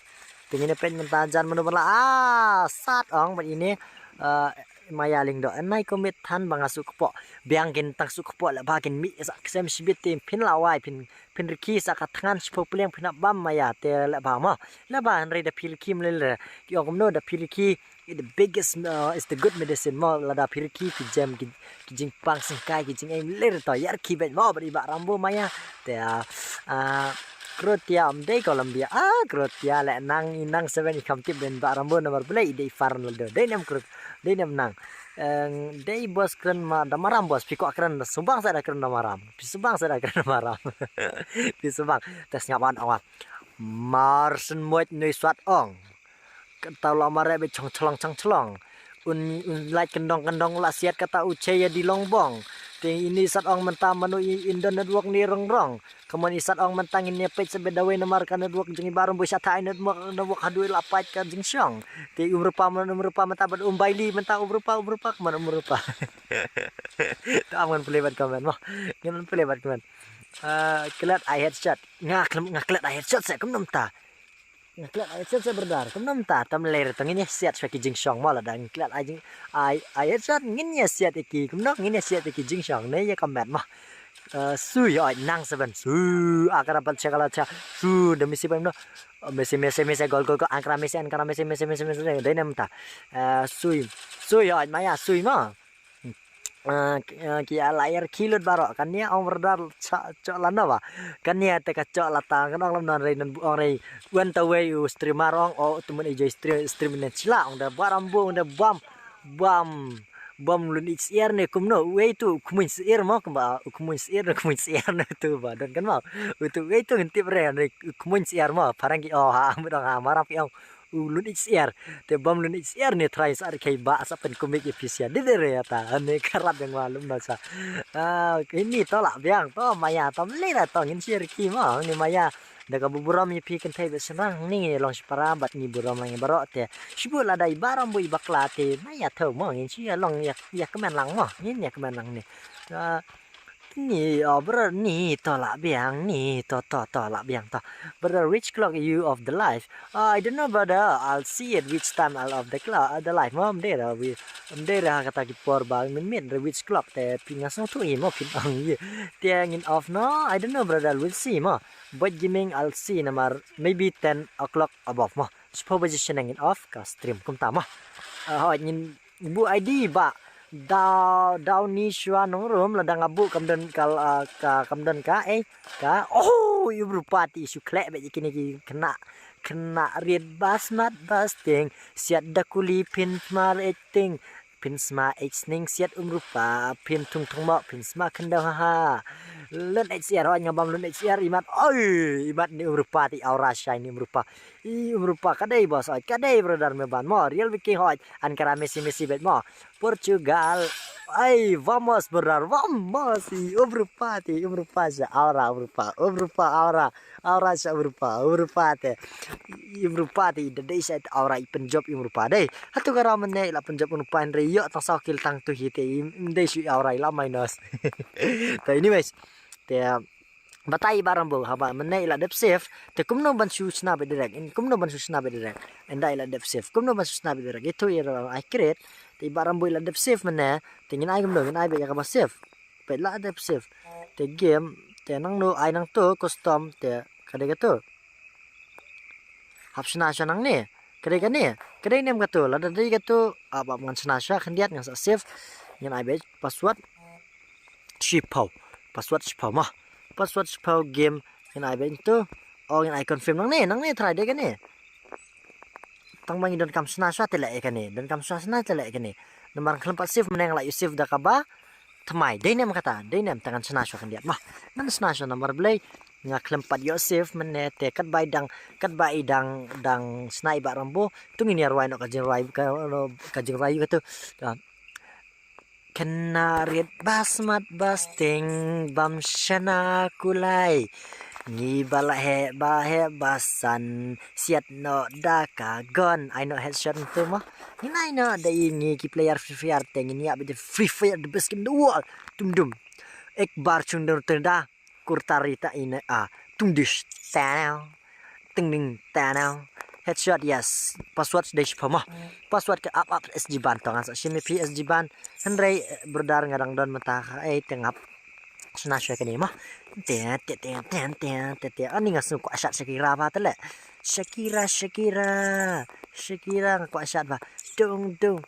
te ngin peit mynta jan mano bala ah sat ong bet ini ah maya ling do nai ko mit than bang asu kepo biang kin tang su kepo le ba kin mi sa ksem shibit te phin la wai phin phin riki sa ka thngan shpo pliang phin bam maya te le ba ma le ba nri da phil kim le le ki ong no da phil ki the biggest uh, is the good medicine mo lada phirki ki jem ki jingpang singkai ki jing aim lir to yar ki bet mo bari ba rambo maya te a Croatia am dei Colombia a Croatia le nang i nang seven i kam tip ben ba rambo number play i dei faran lado dei nem Croatia dei nem nang dei bos kren ma da maram bos piko kren da subang sa da kren da maram pi subang sa da kren da maram pi subang tes ngaban awak marsen moit nui swat ong Kata la mare be chong chlong chong chlong. Un un lait kendong kendong la siat kata u che ya di long bong. Te ini sat ong menta manu i in the network ni rong rong. Kaman i sat ong menta ngin ne peit sebe dawai namar ka network jing i barum bu shat hai network network hadu la pait ka jing shong. Te um rupa man um rupa menta bad um baili menta um rupa um rupa kaman um rupa. Ta am ngan play bad comment mo. Ngan play bad comment. Klet I headshot. Nga klet I headshot se kum nom ta. Nga klet ai siat sa berdar. Kumno mynta tam ler ta ngin ïa siat shwa ki jingshong ma la dang klet ai jing ai ai siat ngin ïa siat ki kumno ngin ïa siat ki jingshong ne ïa ka met ma. Sui oi nang seven su akara pal chakala cha su de misi pam no. Misi misi misi gol gol gol angkara misi angkara misi misi misi misi dai nem ta. Sui sui oi maya sui ma. Ki a la yar khilut baro kan nia ong berdar chok la na ba kan nia te ka chok la ta kan ong lam non rei non bu ong rei wan ta wei u streamer ong o tu mun i joi stream stream ne chila ong da baram bu ong da bam bam bam lun ich er ne kumno wei tu kumun sir mo kumba kumun sir ne kumun sir ne tu ba don kan ma tu wei tu ngin tip re ne kumun sir mo parang ki o ha mudong ha maram ki ong u lun ich er te bam lun ich er ne trai sa ar kai ba sa pen kumik i pisia de de re ta ne karat yang wa lum na sa. Ini to la biang to maya to mle ra to ngin share ki ma ni maya da ka buburam i pi kan thai be senang ni long shipara bat ni buram ngi baro te shibu la dai baram bu i bakla te maya tho mo ngin shi long ya ya kemen lang mo ngin ya kemen lang ni. Ni o bro ni to la biang ni to to to la biang to. Brother, which clock you of the life? Uh, I don't know brother. I'll see it which time I'll of the clock uh, the life. Mom dera we dera kata ki por ba min min re which clock te pinga song tu mo pin ang ye. Te ngin off no. I don't know brother. We'll see mo. But gaming I'll see namar maybe ten o'clock above mo. Spo position ngin off ka stream kumta mo. Uh, ngin bu I D ba da daw ni shwa nong rum la dang abu kam don kal ka kam don ka eh ka oh yu bru party shu khlek be kini ki kena kena rit bas mat bas ting siat da kuli pin mar eh ting Phin sma ej sning siat um rupa, phin thung thung mo, phin sma khyndew ha ha. Lun ej siar, hoi nga bam lun ej siar, imat, oi, imat ni um rupa ti aura shai ni um rupa. I um rupa, kadei boss, oi, kadei brother me ban mo, real Vicky hoi, an kara Messi Messi bet mo. Portugal, ai, vamos brother, vamos, i um rupa ti, um rupa sha aura, um rupa, um rupa aura, aura sha um rupa, um rupa te. I um rupa ti, da dei sha aura i pynjop i um rupa dei. Hatu ka ram ne la pynjop un pa hynrei ïoh tang saw kill tang tu hi te im dei shu ïa rai la minus. Te anyways. Te batai ba rambo haba mynne la dep save. Te kumno ban shu shna ba direct. In kumno ban shu shna ba direct. Inda la dep save. Kumno ban shu shna ba direct. Itu ïa ai create. Te ba rambo la dep save mynne. Te ngin ai kumno ngin ai ba ïa ka ba save. Pet la dep save. Te game. Te nang no ai nang tu custom. Te kadei ka tu. Hap shna shwa nangne. Kadei kane. Kadei nem katu. Lada dei katu. Ap ap ngan shna shwa khyndiat ngan sa save. Ngan ai beit password. Shiphaw. Password shiphaw mah. Password shiphaw game. Ngan ai beit tu. Oh ngan ai confirm nangne. Nangne try dei kane. Tang ba ngi don kam shna shwa te la e kane. Don kam shna shna te la e kane. Namar khlem pat save mynne nga la ïoh save da kaba. Thymmai. Dei nem kata. Dei nem tang ngan shna shwa khyndiat mah. Ngan shna shwa namar blei. Nga khlem pat ïoh save mynne te katba i dang katba i dang dang shna i ba rambo. Tu ngin ïa rwai noh ka jingrwai ka ka jingrwai ka tu. Kynna rit ba smat ba sting bam shana kulai. Ngi ba la heh ba heh ba san siat noh da ka gun. Ai noh headshot tu mah. Ngin ai noh da i ngi ki player Free Fire te ngin ïa ba Free Fire the best game in the world. Dum dum. Ek bar chung dum da. Kurtari ta ine a tung dish tanaw. Ting ding tanaw. Headshot yes. Password dei shiphaw mah. Password ka ap ap S G ban tong sa shim phi S G ban. Hynrei brother nga dang don mynta ka ei tengap. Shna shwa kane mah. Te te te te te te te ani nga snu kwah shot Shakira ba te le. Shakira Shakira. Shakira nga kwah shot ba. Dung dung.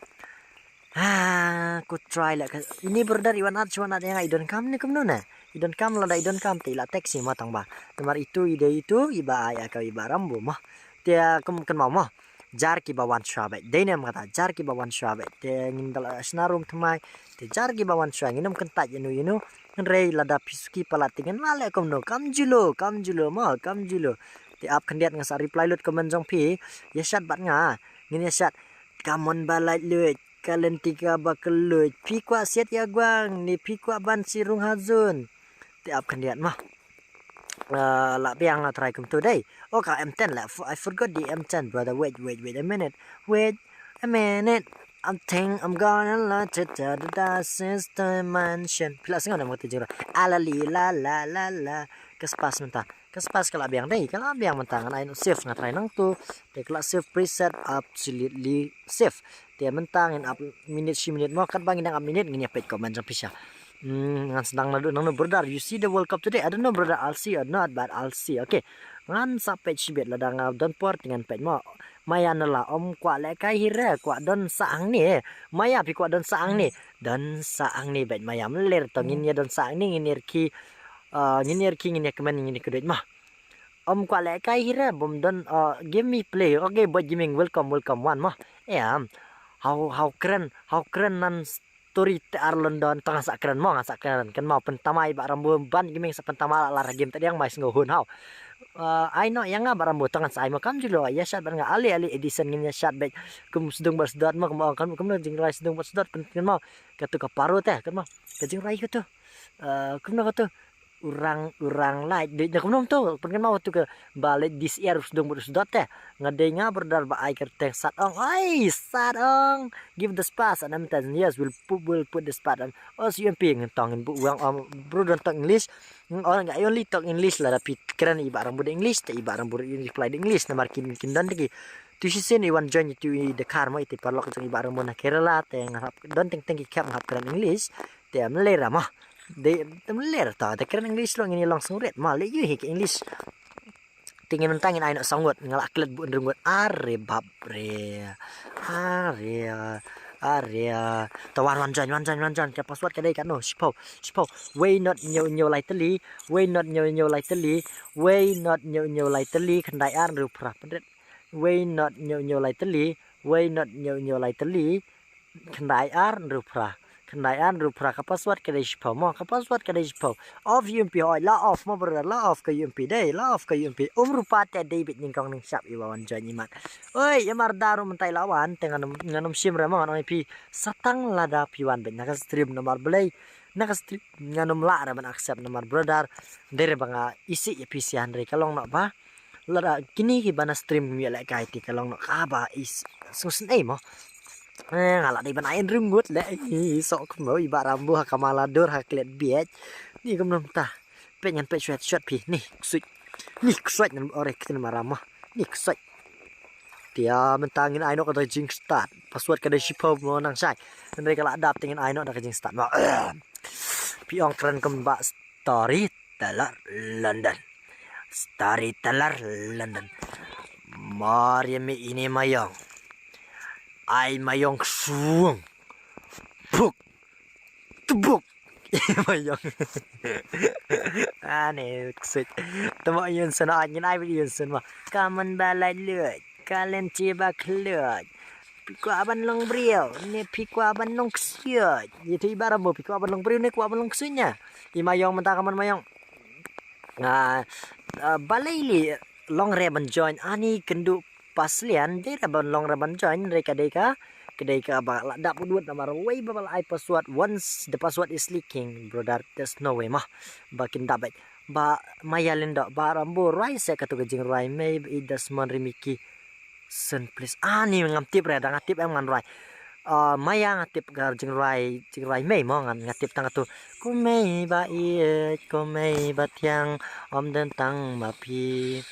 Ha, ku try la ka. Ini brother i wan at, i wan at ïa nga i don kam ne kumno ne. I don kam lada i don kam te i la text ma tang ba. Namar itu i dei itu i ba ai aka i ba rambo ma. Te kum kan mau ma. Jar ki ba wan shwa beit. Dei ne ma kata jar ki ba wan shwa beit. Te ngin da la shna room thymmai. Te jar ki ba wan shwa ngin ym kyntait ïa no ïa no. Hynrei lada phi suki palat te ngin la leh kumno kam julo, kam julo ma, kam julo. Te ap khyndiat nga sa reply lut comment jong phi. Ïa shat bad nga. Ngin ïa shat. Kamon ba lait luit. Ka lynti kaba kylluid. Phi kwah siat ïa gwang ne phi kwah ban sirung ha zone. Te ap khyndiat ma. Ah, la biang la try kumtu dei. Oh ka M ten la. F- I forgot the M ten brother. Wait, wait, wait a minute. Wait a minute. I think I'm gonna light it up the dark sister mansion. Phi la sngew ne ma kata jingrwai. Ala li la la la la. Ka spas mynta. Ka spas ka la biang dei, ka la biang mynta ngan ai noh save nga try nangtu. Te ka la save preset absolutely save. Te mynta ngin ap minit shi minit mo katba ngin dang ap minit ngin ïa peit comment jong phi sha. Hmm, ngan sdang naduh nangno brother, you see the World Cup today? I don't know brother, I'll see or not, but I'll see. Okay. Ngan sa peit shibit lada nga don por te ngan peit mo. Maya nala ym kwah lehkai hi re, kwah don sah hangne. Maya phi kwah don sah hangne. Don sah hangne beit Maya mler to ngin ïa don sah hangne ngin ïa rkhie. Ah, ngin ïa rkhie ngin ïa kmen ngin ïa kduid ma. Ym kwah lehkai hi re bym don ah, give me play. Okay, Boy Gaming, welcome, welcome wan ma. Em. How how kren, how kren nan story te ar London tang sa kren mo ngan sa kren. Kan mau pyntamai ba rambu ban gaming sa pyntamai la lar game te diang mai sngo hun hau. Ah, ai no ïa nga ba rambu tang sa ai mo kam julo ïa shat ban nga ali ali edison ngin ïa shat beit. Kum sdung ba sdot mo kum ong kan kum no jingrai sdung ba sdot pyn kan mau. Katu ka paro te kan mau. Ka jingrai katu. Ah, kum no katu. Urang urang lait dei nya kumno to pynkan mau tu ke ba lait dis air sdung bud sdot te. Nga dei nga brother ba ai kerteng sat ong ai sat ong give the spas and I'm ten yes we'll put we'll put the spat and os U M P ngin tong ngin bu wang om bro don tong English. Ong nga only tong English la da pit kren i ba rang bud English te i ba rang bud reply English namar kin kin don degi. Tu si sen i wan join tu i the car mo i te parlok jong i ba rang bud na Kerala te nga hap don teng teng ki kep nga hap kren English. Te am le ra mo. De tem ler ta de kren English lo ngin long song ret ma le yu hi ke English. Te ngin tang ngin ai no song word nga la klet bu ndrung word are bap re. Are are ta wan wan jan wan jan wan jan ke password ke dei ka no shipau shipau. Way not nyo nyo lai teli. Way not nyo nyo lai teli. Way not nyo nyo lai teli khandai ar ru phra pendret. Way not nyo nyo lai teli. Way not nyo nyo lai teli. Khyndai ar hynriew phra. Khyndai ar hynriew phra, ka password ka dei shiphew mo, ka password ka dei shiphew. Off U M P hoi, la off mo brother, la off ka U M P dei, la off ka U M P. Um rupa te dei bit nyngkong ning shap iwa wan join imat. Oi, yamar daru mynta ila wan, te ngan ym, ngan ym shim re mo, ngan ong ïa phi. Satang lada phi wan bit na ka stream namar balei. Na ka stream ngan ym lah re ban accept namar brother. Dei re ba nga isih ïa phi sha hynrei ka long noh ba. Lada kini ki ba na stream kum ïa lehkai te ka long noh kaba is. Sngewsynei mo. Eh, nga la dei ban ai ring ngut le. Ih, sok mo i ba Rambo ha ka mala dur ha klet biet. Ni kum nom ta. Pet ngan pet shwet shwet phi. Ni ksuit. Ni ksuit ngan ore ktin ma Rambo. Ni ksuit. Tia mynta ngin ai noh ka da jingstad. Password ka da shiphew mo nang shai. Hynrei ka la dap te ngin ai noh da ka jingstad mo. Phi ong kren kum ba storyteller London. Storyteller London. Mar ïa me ine Maiong. Ai Maiong ksuong. Puk. Tebuk. Maiong. Ane ksuit. Temo yun sen, ngin ai bit yun sen mo. Ka mon ba lait lut. Ka lynti ba khlut. Phi kwah ban long briew ne phi kwah ban long ksuid? Ïa te i ba Rambo, phi kwah ban long briew ne kwah ban long ksuid nia? I Maiong mynta ka mon Maiong. Ah, ah, balei li long re ban join ani kynduh paslian, dei re ban long re ban join, re ka dei ka, ka dei ka ba la dap udut namar wei ba la ai password, once the password is leaking, brother, there's no way mah. Ba kin dap beit. Ba Maya Lindo, ba Rambo rwai se katu ka jingrwai mei ba i Desmond Rimiki. Sen please. Ah, ni ngam tip re, da nga tip em ngan rwai. Ah, Maya nga tip ka jingrwai, jingrwai mei mo ngan, nga tip tang katu. Kumei ba ïeit, kumei ba thiang, ym don tang ma phi.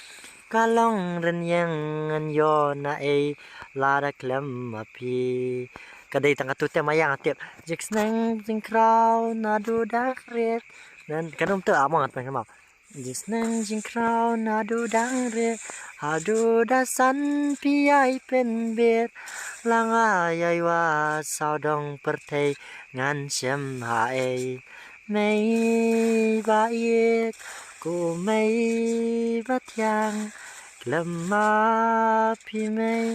Ka long rynïeng ngan ïoh na ei, lada khlem ma phi. Ka dei tang katu te Maya nga tip. Jingsneng jingkraw naduh dang rit. Ngan, kan ym tip ah mo ngan pynkham. Jingsneng jingkraw naduh dang rit, haduh da san phi ïai pynbit. La nga ïai wad sawdong pyrthei ngan shem ha ei. Mei ba ïeit, kumei ba thiang, khlem ma phi mei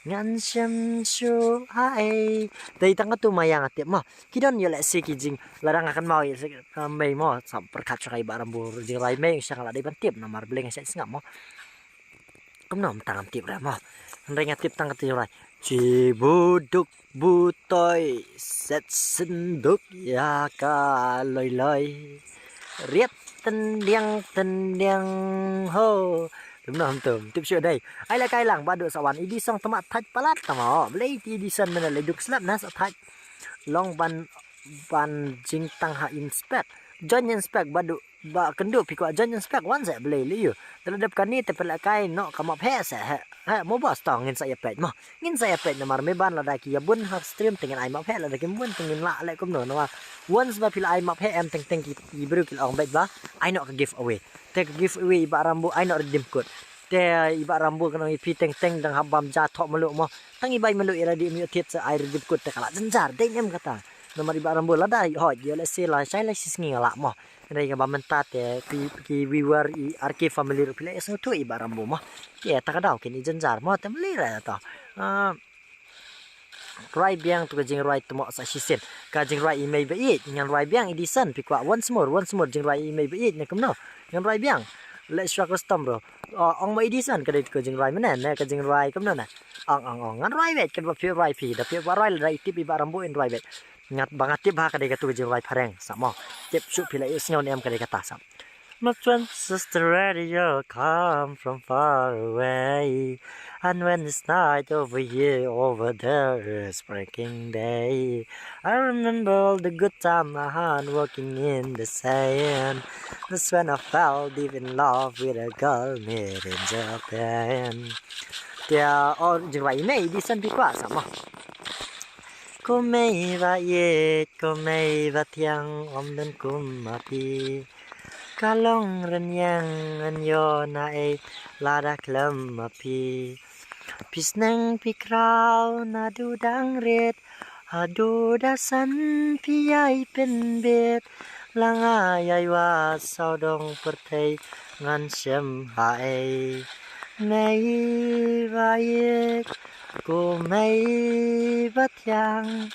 ngan shem shuh ha ei. Dei tang katu Maya nga tip mo. Ki don ïa lehse ki jing, lada nga kynmaw ïa lehse, eh, mei mo, sa pyrkhat sha ka i ba Rambo jingrwai mei, sha nga la dei ban tip namar balei nga shait sngap mo. Kumno mynta ngam tip re mo. Hynrei nga tip tang katu jingrwai. Chi buduk butoi set synduk ïa ka loi loi. Riat tyndiang tyndiang ho. Kumno hyntum tip shuh dei. Ai la kai lang ba duk sa wan i Dison tama thait palat tama. Balei i Dison mynne la duk slap na sa thait. Long ban, ban jingtang ha inspect. Join inspect ba duk, ba kynduh phi kwah join inspect wan seh balei lei ïa. Te la dep kane te phi la kai noh ka map heh seh heh. Heh mo ba stong ngin sa ïa peit mo. Ngin sa ïa peit namar me ban lada ki ïa bun ha stream te ngin ai map heh, lada kim bun te ngin lah leh kumno namar. Once ba phi la ai map heh em teng teng ki, ki briew ki la ong beit ba ai noh ka giveaway. Te ka giveaway i ba Rambo ai noh redeem code. Te i ba Rambo kan ong ïa phi teng teng dang hap bam ja thoh malu mo. Tang i bai malu ïa lade im ïoh thied sa ai redeem code te ka la jynjar dei nem kata. Namar i ba Rambo lada hoi ïa lehse la shai la shi sngi nga lah mo. Hynrei kaba mynta te ki, ki viewer i R K family ruh phi la ïa sngewthuh i ba Rambo mo. Te ta ka daw kin i jynjar mo te mlei ra ta. Ah, rwai biang tu ka jingrwai tmo sa shisien. Ka jingrwai i mei ba ïeit ngan rwai biang i Dison phi kwah once more, once more jingrwai i mei ba ïeit ne kumno. Ngan rwai biang. Leh shwa custom bro. Oh, ong mo i Dison ka dei tu ka jingrwai mynne ne ka jingrwai kumno ne. Ong ong ong ngan rwai weit kan ba phi rwai phi da phi ba rwai lada i tip i ba Rambo in rwai weit. Ngat ba nga tip ba ka dei katu ka jingrwai phareng sa mo. Tip shuh phi la ïohsngew ne em ka dei kata sa. My twin sister radio come from far away. And when it's night over here, over there is breaking day. I remember all the good time I had working in the sand. That's when I fell deep in love with a girl made in Japan. Tia or jingrwai i mei i Dison phi kwah sa mo. Kumei ba ïeit, kumei ba thiang, ym don kum ma phi. Ka long rynïeng ngan ïoh na ei, lada khlem ma phi. Phi sneng phi kraw naduh dang rit, haduh da san phi ïai pynbit. La nga ïai wad sawdong pyrthei ngan shem ha ei. Mei ba ïeit, Ko mei ba thiang,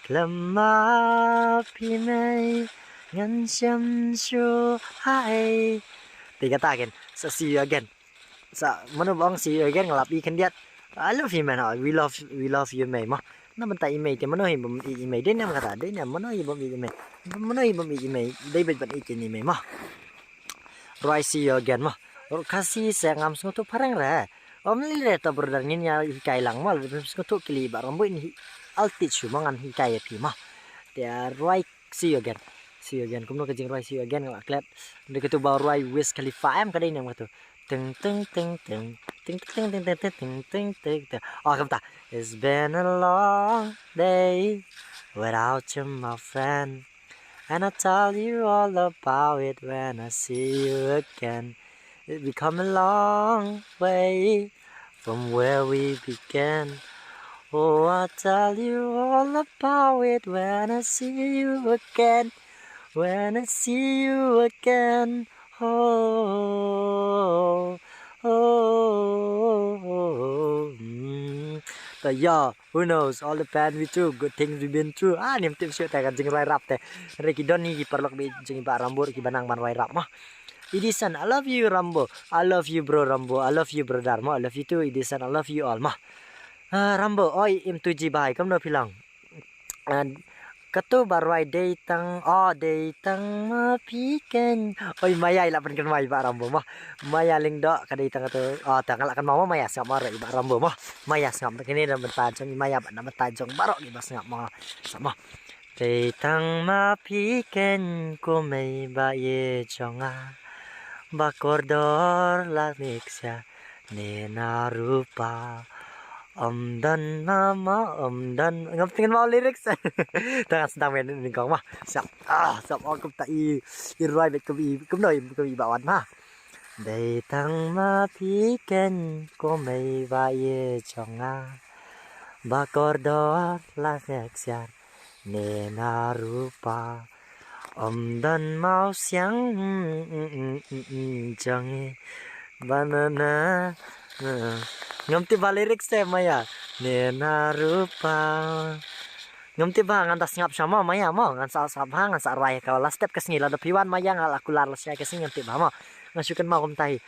khlem ma phi mei, ngan shem shuh ha ei. Te kata again, sa see you again. Sa mano ba ong see you again, nga lap i khyndiat. I love you, man. We love, we love you, mei, mo. Na bynta i mei te mano hi bym i mei, dei ne em kata, dei ne em, mano hi bym i mei. Mano hi bym i mei, dei beit ban i kine mei, mo. Rwai see you again, mo. Khasi se ngam sngewthuh phareng re. Ym lei re to brother, ngin ïa hikai lang mo, ngam sngewthuh kylli Bah Rambo, in hi altit shu mo, ngan hikai ïa phi mo. Te rwai see you again. See you again. Kumno ka jingrwai see you again nga la klet. Dei katu ba rwai Wiz Khalifa em, ka dei ne em katu. Ting ting ting ting. Ting ting ting ting ting ting ting ting ting. Oh, kumta. It's been a long day without you, my friend. And I'll tell you all about it when I see you again. It we come a long way from where we began. Oh, I'll tell you all about it when I see you again. When I see you again. Oh, oh, oh, oh, mm. So, yeah, who knows? All the pain we took, good things we've been through. Ah, ngam tip shuh te ka jingrwai rap te. Hynrei ki don hi ki paralok bad jong i Bah Rambo ki ba nang ban rwai rap mo. Edison, I love you Rambo. I love you bro Rambo. I love you brother mo. I love you too Edison. I love you all mo. Ah, Rambo, oi, im tu ji bai, kumno phi long? Ah, katu ba rwai dei tang, oh, dei tang ma phi keiñ. Oi, Maya i la pynkynmaw i Bah Rambo mo. Maya Lyngdoh ka dei tang katu. Oh, tang la kynmaw mo Maya, sngap mo re i Bah Rambo mo. Maya sngap, kine na bynta jong i Maya bad na bynta jong baroh ki ba sngap mo. Sngap mo. Dei tang ma phi keiñ ko mei ba ïeit jong nga. Ba kordor la mik sia ne na rupa. Ym don ma ma ym don. Ngam tip mo lyrics. Tang sdang men nyngkong ma. Sap. Ah, sap, oh, kumta i, i rwai bad kum i, kumno i, kum i Bah Wan ma. Dei tang ma phi keiñ ko mei ba ïeit jong nga. Ba kordor la mik sia ne na rupa. Ym don mawsiang, mm, mm, mm, mm, jong i. Ba na na, na. Ngam tip ba lyrics te Maya. Ne na rupa. Ngam tip ba ngan da sngap sha mo Maya mo. Ngan sa sngap ha, ngan sa rwai ka last step ka sngi lada phi wan Maya nga la kular la sha ka sngi ngam tip ba mo. Ngan shu kynmaw kumta hi.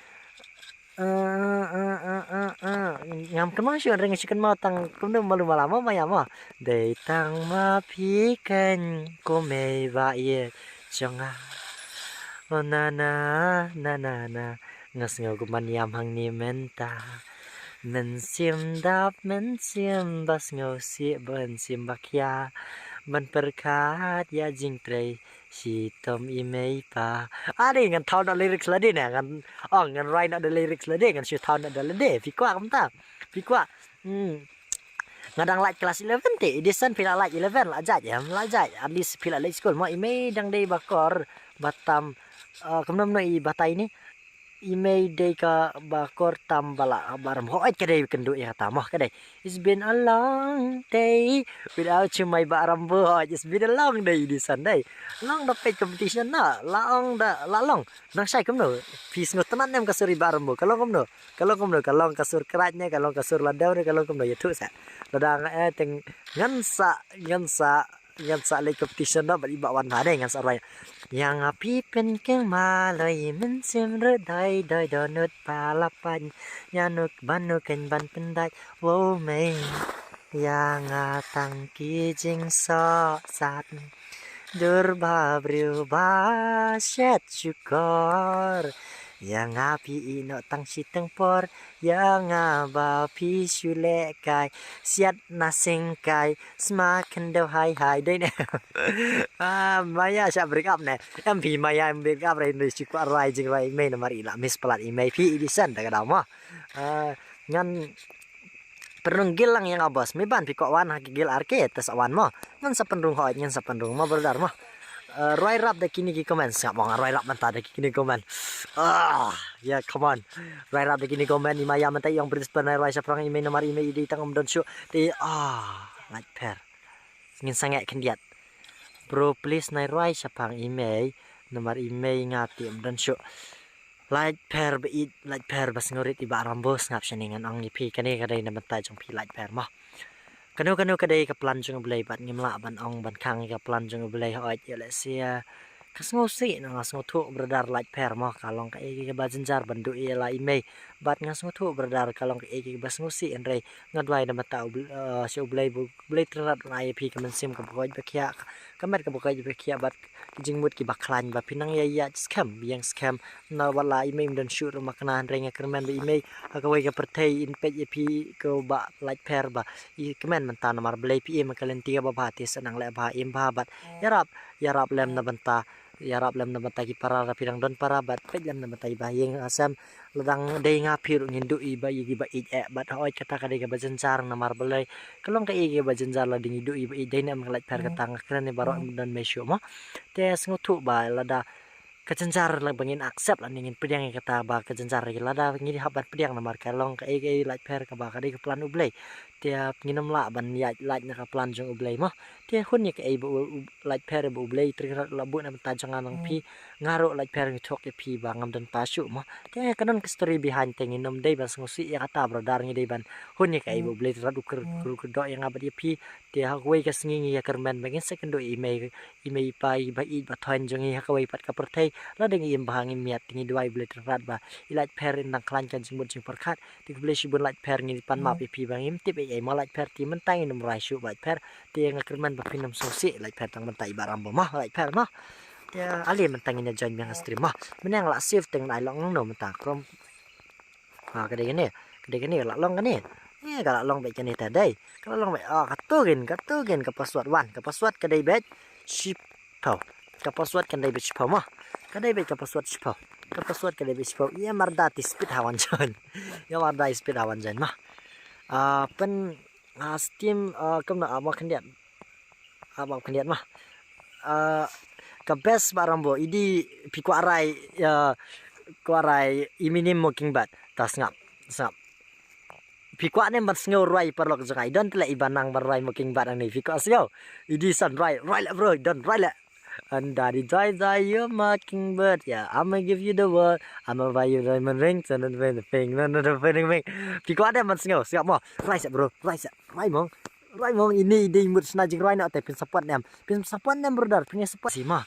Eh, eh, eh, eh, eh. Ngam kynmaw shuh, hynrei nga shu kynmaw tang kumno malu mala mo Maya mo. Dei tang ma phi keiñ ko mei ba ïeit jong nga. Oh na na, na na na. Nga sngew kum ban ïam hangne mynta. Mynsiem dap, mynsiem ba sngewsih, mynsiem ba khia. Ban pyrkhat ïa jingtrei shitom i mei i pa. Ade ngan thaw da lyrics lade ne, ngan, oh, ngan rwai na da lyrics lade, ngan shu thaw na da lade. Phi kwah kumta? Phi kwah? Hmm. Nga dang lait class eleven te, Edison phi la lait eleven, la jait em, la jait. At least phi la leit school mo, i mei dang dei ba kor, ba tam, eh, kumno mno i batai ni. I mei dei ka ba kor tam ba la, ba ram hoi ka dei kynduh ïa kata mo ka dei. It's been a long day without you, my Bah Rambo. It's been a long day, Edison dei. Long da peit competition na, la ong da, la long. Nang shai kumno, phi sngewtynnat ne em ka sur i Bah Rambo, ka long kumno? Ka long kumno, ka long ka sur khraj ne, ka long ka sur lada ne, ka long kumno, ïathuh sa. Lada nga, eh, teng ngan sa, ngan sa, ngan sa leh competition da bad i Bah Wan ha ne, ngan sa rwai. Ïa nga phi pynkhih ma loi mynsiem ruh doi doi dohnud pala pait. Ïa nuk ban nuk keiñ ban pyndait. Wow mei. Ïa nga tang ki jingsoh sat. Dur ba briew ba shet shukor. Ïa nga phi ïehnoh tang shi tang por. Ïa nga ba phi shu leh kai. Siat na seng kai. Sma khyndew hai hai dei ne. Ah, Maya shah break up ne. Em phi Maya em break up re ne shi kwah rwai jingrwai i mei namar i la miss palat i mei phi Edison da ka dau mo. Ah, ngan pynrung guild lang ïa nga boss. Mei ban phi kwah wan ha ki guild arcade te sa wan mo. Ngan sa pynrung hoi, ngan sa pynrung mo brother mo. Eh, rwai rap da kine ki comment, sngap mo nga rwai rap mynta da kine ki comment. Ah, yeah, come on. Rwai rap da kine ki comment, i Maya mynta i ong Brisbane rwai shaphang i mei namar i mei i dei tang um don shuh. Te ah, ngait pher. Ngin sangeh khyndiat. Bro please nai rwai shaphang i mei namar i mei nga te um don shuh. Lait pher ba ïeit, lait pher ba sngewrit i Bah Rambo, sngap shane ngan ong ïa phi, kane ka dei na bynta jong phi lait pher mo. Kano kano ka dei ka plan jong U Blei bad ngim lah ban ong ban khang ïa ka plan jong U Blei, hooid ïa lehse ka sngewsih, nga sngewthuh brother lait pher mo, ka long kaei kaei kaba jynjar ban duh ïa la i mei. Bad nga sngewthuh brother ka long kaei kaei kaba sngewsih, hynrei nga duwai na bynta U Blei, eh, sha U Blei, U Blei Trai Kynrad un ai ïa phi ka mynsiem kaba koit ba khiah, ka met kaba koit ba khiah bad ki jingmut kiba khlaiñ ba phin nang ïaid skhem, ïeng skhem. Na wat la i mei im don shuh ruh ma kane, hynrei nga kyrmen ba i mei ha kawei ka pyrthei in peit ïa phi ko Bah lait pher ba i kmen mynta namar Blei phi im ha ka lynti kaba bha, te sa nang leh bha, im bha bad ïarap, ïarap lem na bynta, ïarap lem na bynta ki para, lada phi dang don para bad peit lem na bynta i Bah ïing ha sem. Lada dang dei nga phi ruh ngin duh i Bah ïa kiba ïeit eh, bad hooid kata ka dei kaba jynjar namar Blei ka long kaei kaei kaba jynjar lada ngi duh i Bah ïeit, dei ne em ka lait pher, kata nga kren ïa baroh, don mei shuh mo. Te sngewthuh ba lada ka jynjar la ba ngin accept lane ngin pdiang ïa kata ba ka jynjar, lada ngi hap ban pdiang namar ka long kaei kaei lait pher kaba ka dei ka plan U Blei. Te ngin ym lah ban ïaid lait na ka plan jong U Blei mo. Te hun ïa kaei ba u, u lait pher ba U Blei Trai Kynrad u la buh na bynta jong nga nang phi. Nga ruh lait pher ngi thok ïa phi ba ngam don pa shuh mo. Te ka don ka story behind, te ngin ym dei ban sngewsih ïa kata brother, ngi dei ban hun ïa kaei ba U Blei Trai Kynrad u kyrkhu kyrdoh ïa nga bad ïa phi. Te ha kawei ka sngi ngi ïa kyrmen ba ngin sa kynduh i mei, i mei i pa, i Bah ïeit Bah Thoiñ jong ngi ha kawei pat ka pyrthei. Lada ngi im bha ngi miat, ngi duwai U Blei Trai Kynrad ba i lait pher in dang khlaiñ ka jingmut jingpyrkhat. Te khublei shibun lait pher, ngi pan map ïa phi ba ngim tip ei ei mo lait pher, te mynta ngin ym rai shuh lait pher. Te nga kyrmen ba phin ym sngewsih lait pher tang mynta i Bah Rambo mo lait pher mo. Te ale mynta ngin ïa join biang ha stream mo. Mynne nga la save teng, ai long no mynta krom. Ha, ka dei kane, ka dei kane, ka la long kane. Eh, ka la long beit kane ta dei. Ka la long beit, ah, ka tu gin, ka tu gin, ka password wan, ka password ka dei beit shiphew. Ka password ka dei beit shiphew mo. Ka dei beit ka password shiphew. Ka password ka dei beit shiphew. Ïa marda te speed ha wan join. Ïa marda speed ha wan join mo. Ah, pyn, ah, stream, ah, kumno, ah, mo khyndiat. Ah, mo khyndiat mo. Ah, ka best Bah Rambo, i dei phi kwah rai, ah, kwah rai Eminem Mockingbird. Ta sngap, sngap. Phi kwah ne em ban sngew rwai paralok jong nga? I don tleh iba nang ban rwai Mockingbird hangne, phi kwah sngew? I dei san rwai, rwai leh bro, i don rwai leh. And daddy die die, you're Mockingbird. Yeah, I'ma give you the world. I'ma buy you diamond ring. Phi kwah ne em ban sngew? Sngap mo. Rwai seh bro, rwai seh. Rwai mong. Rwai mong, ine i dei mut shna jingrwai noh te, phin support ne em? Phin support ne em brother, phin ïa support. Shi mo.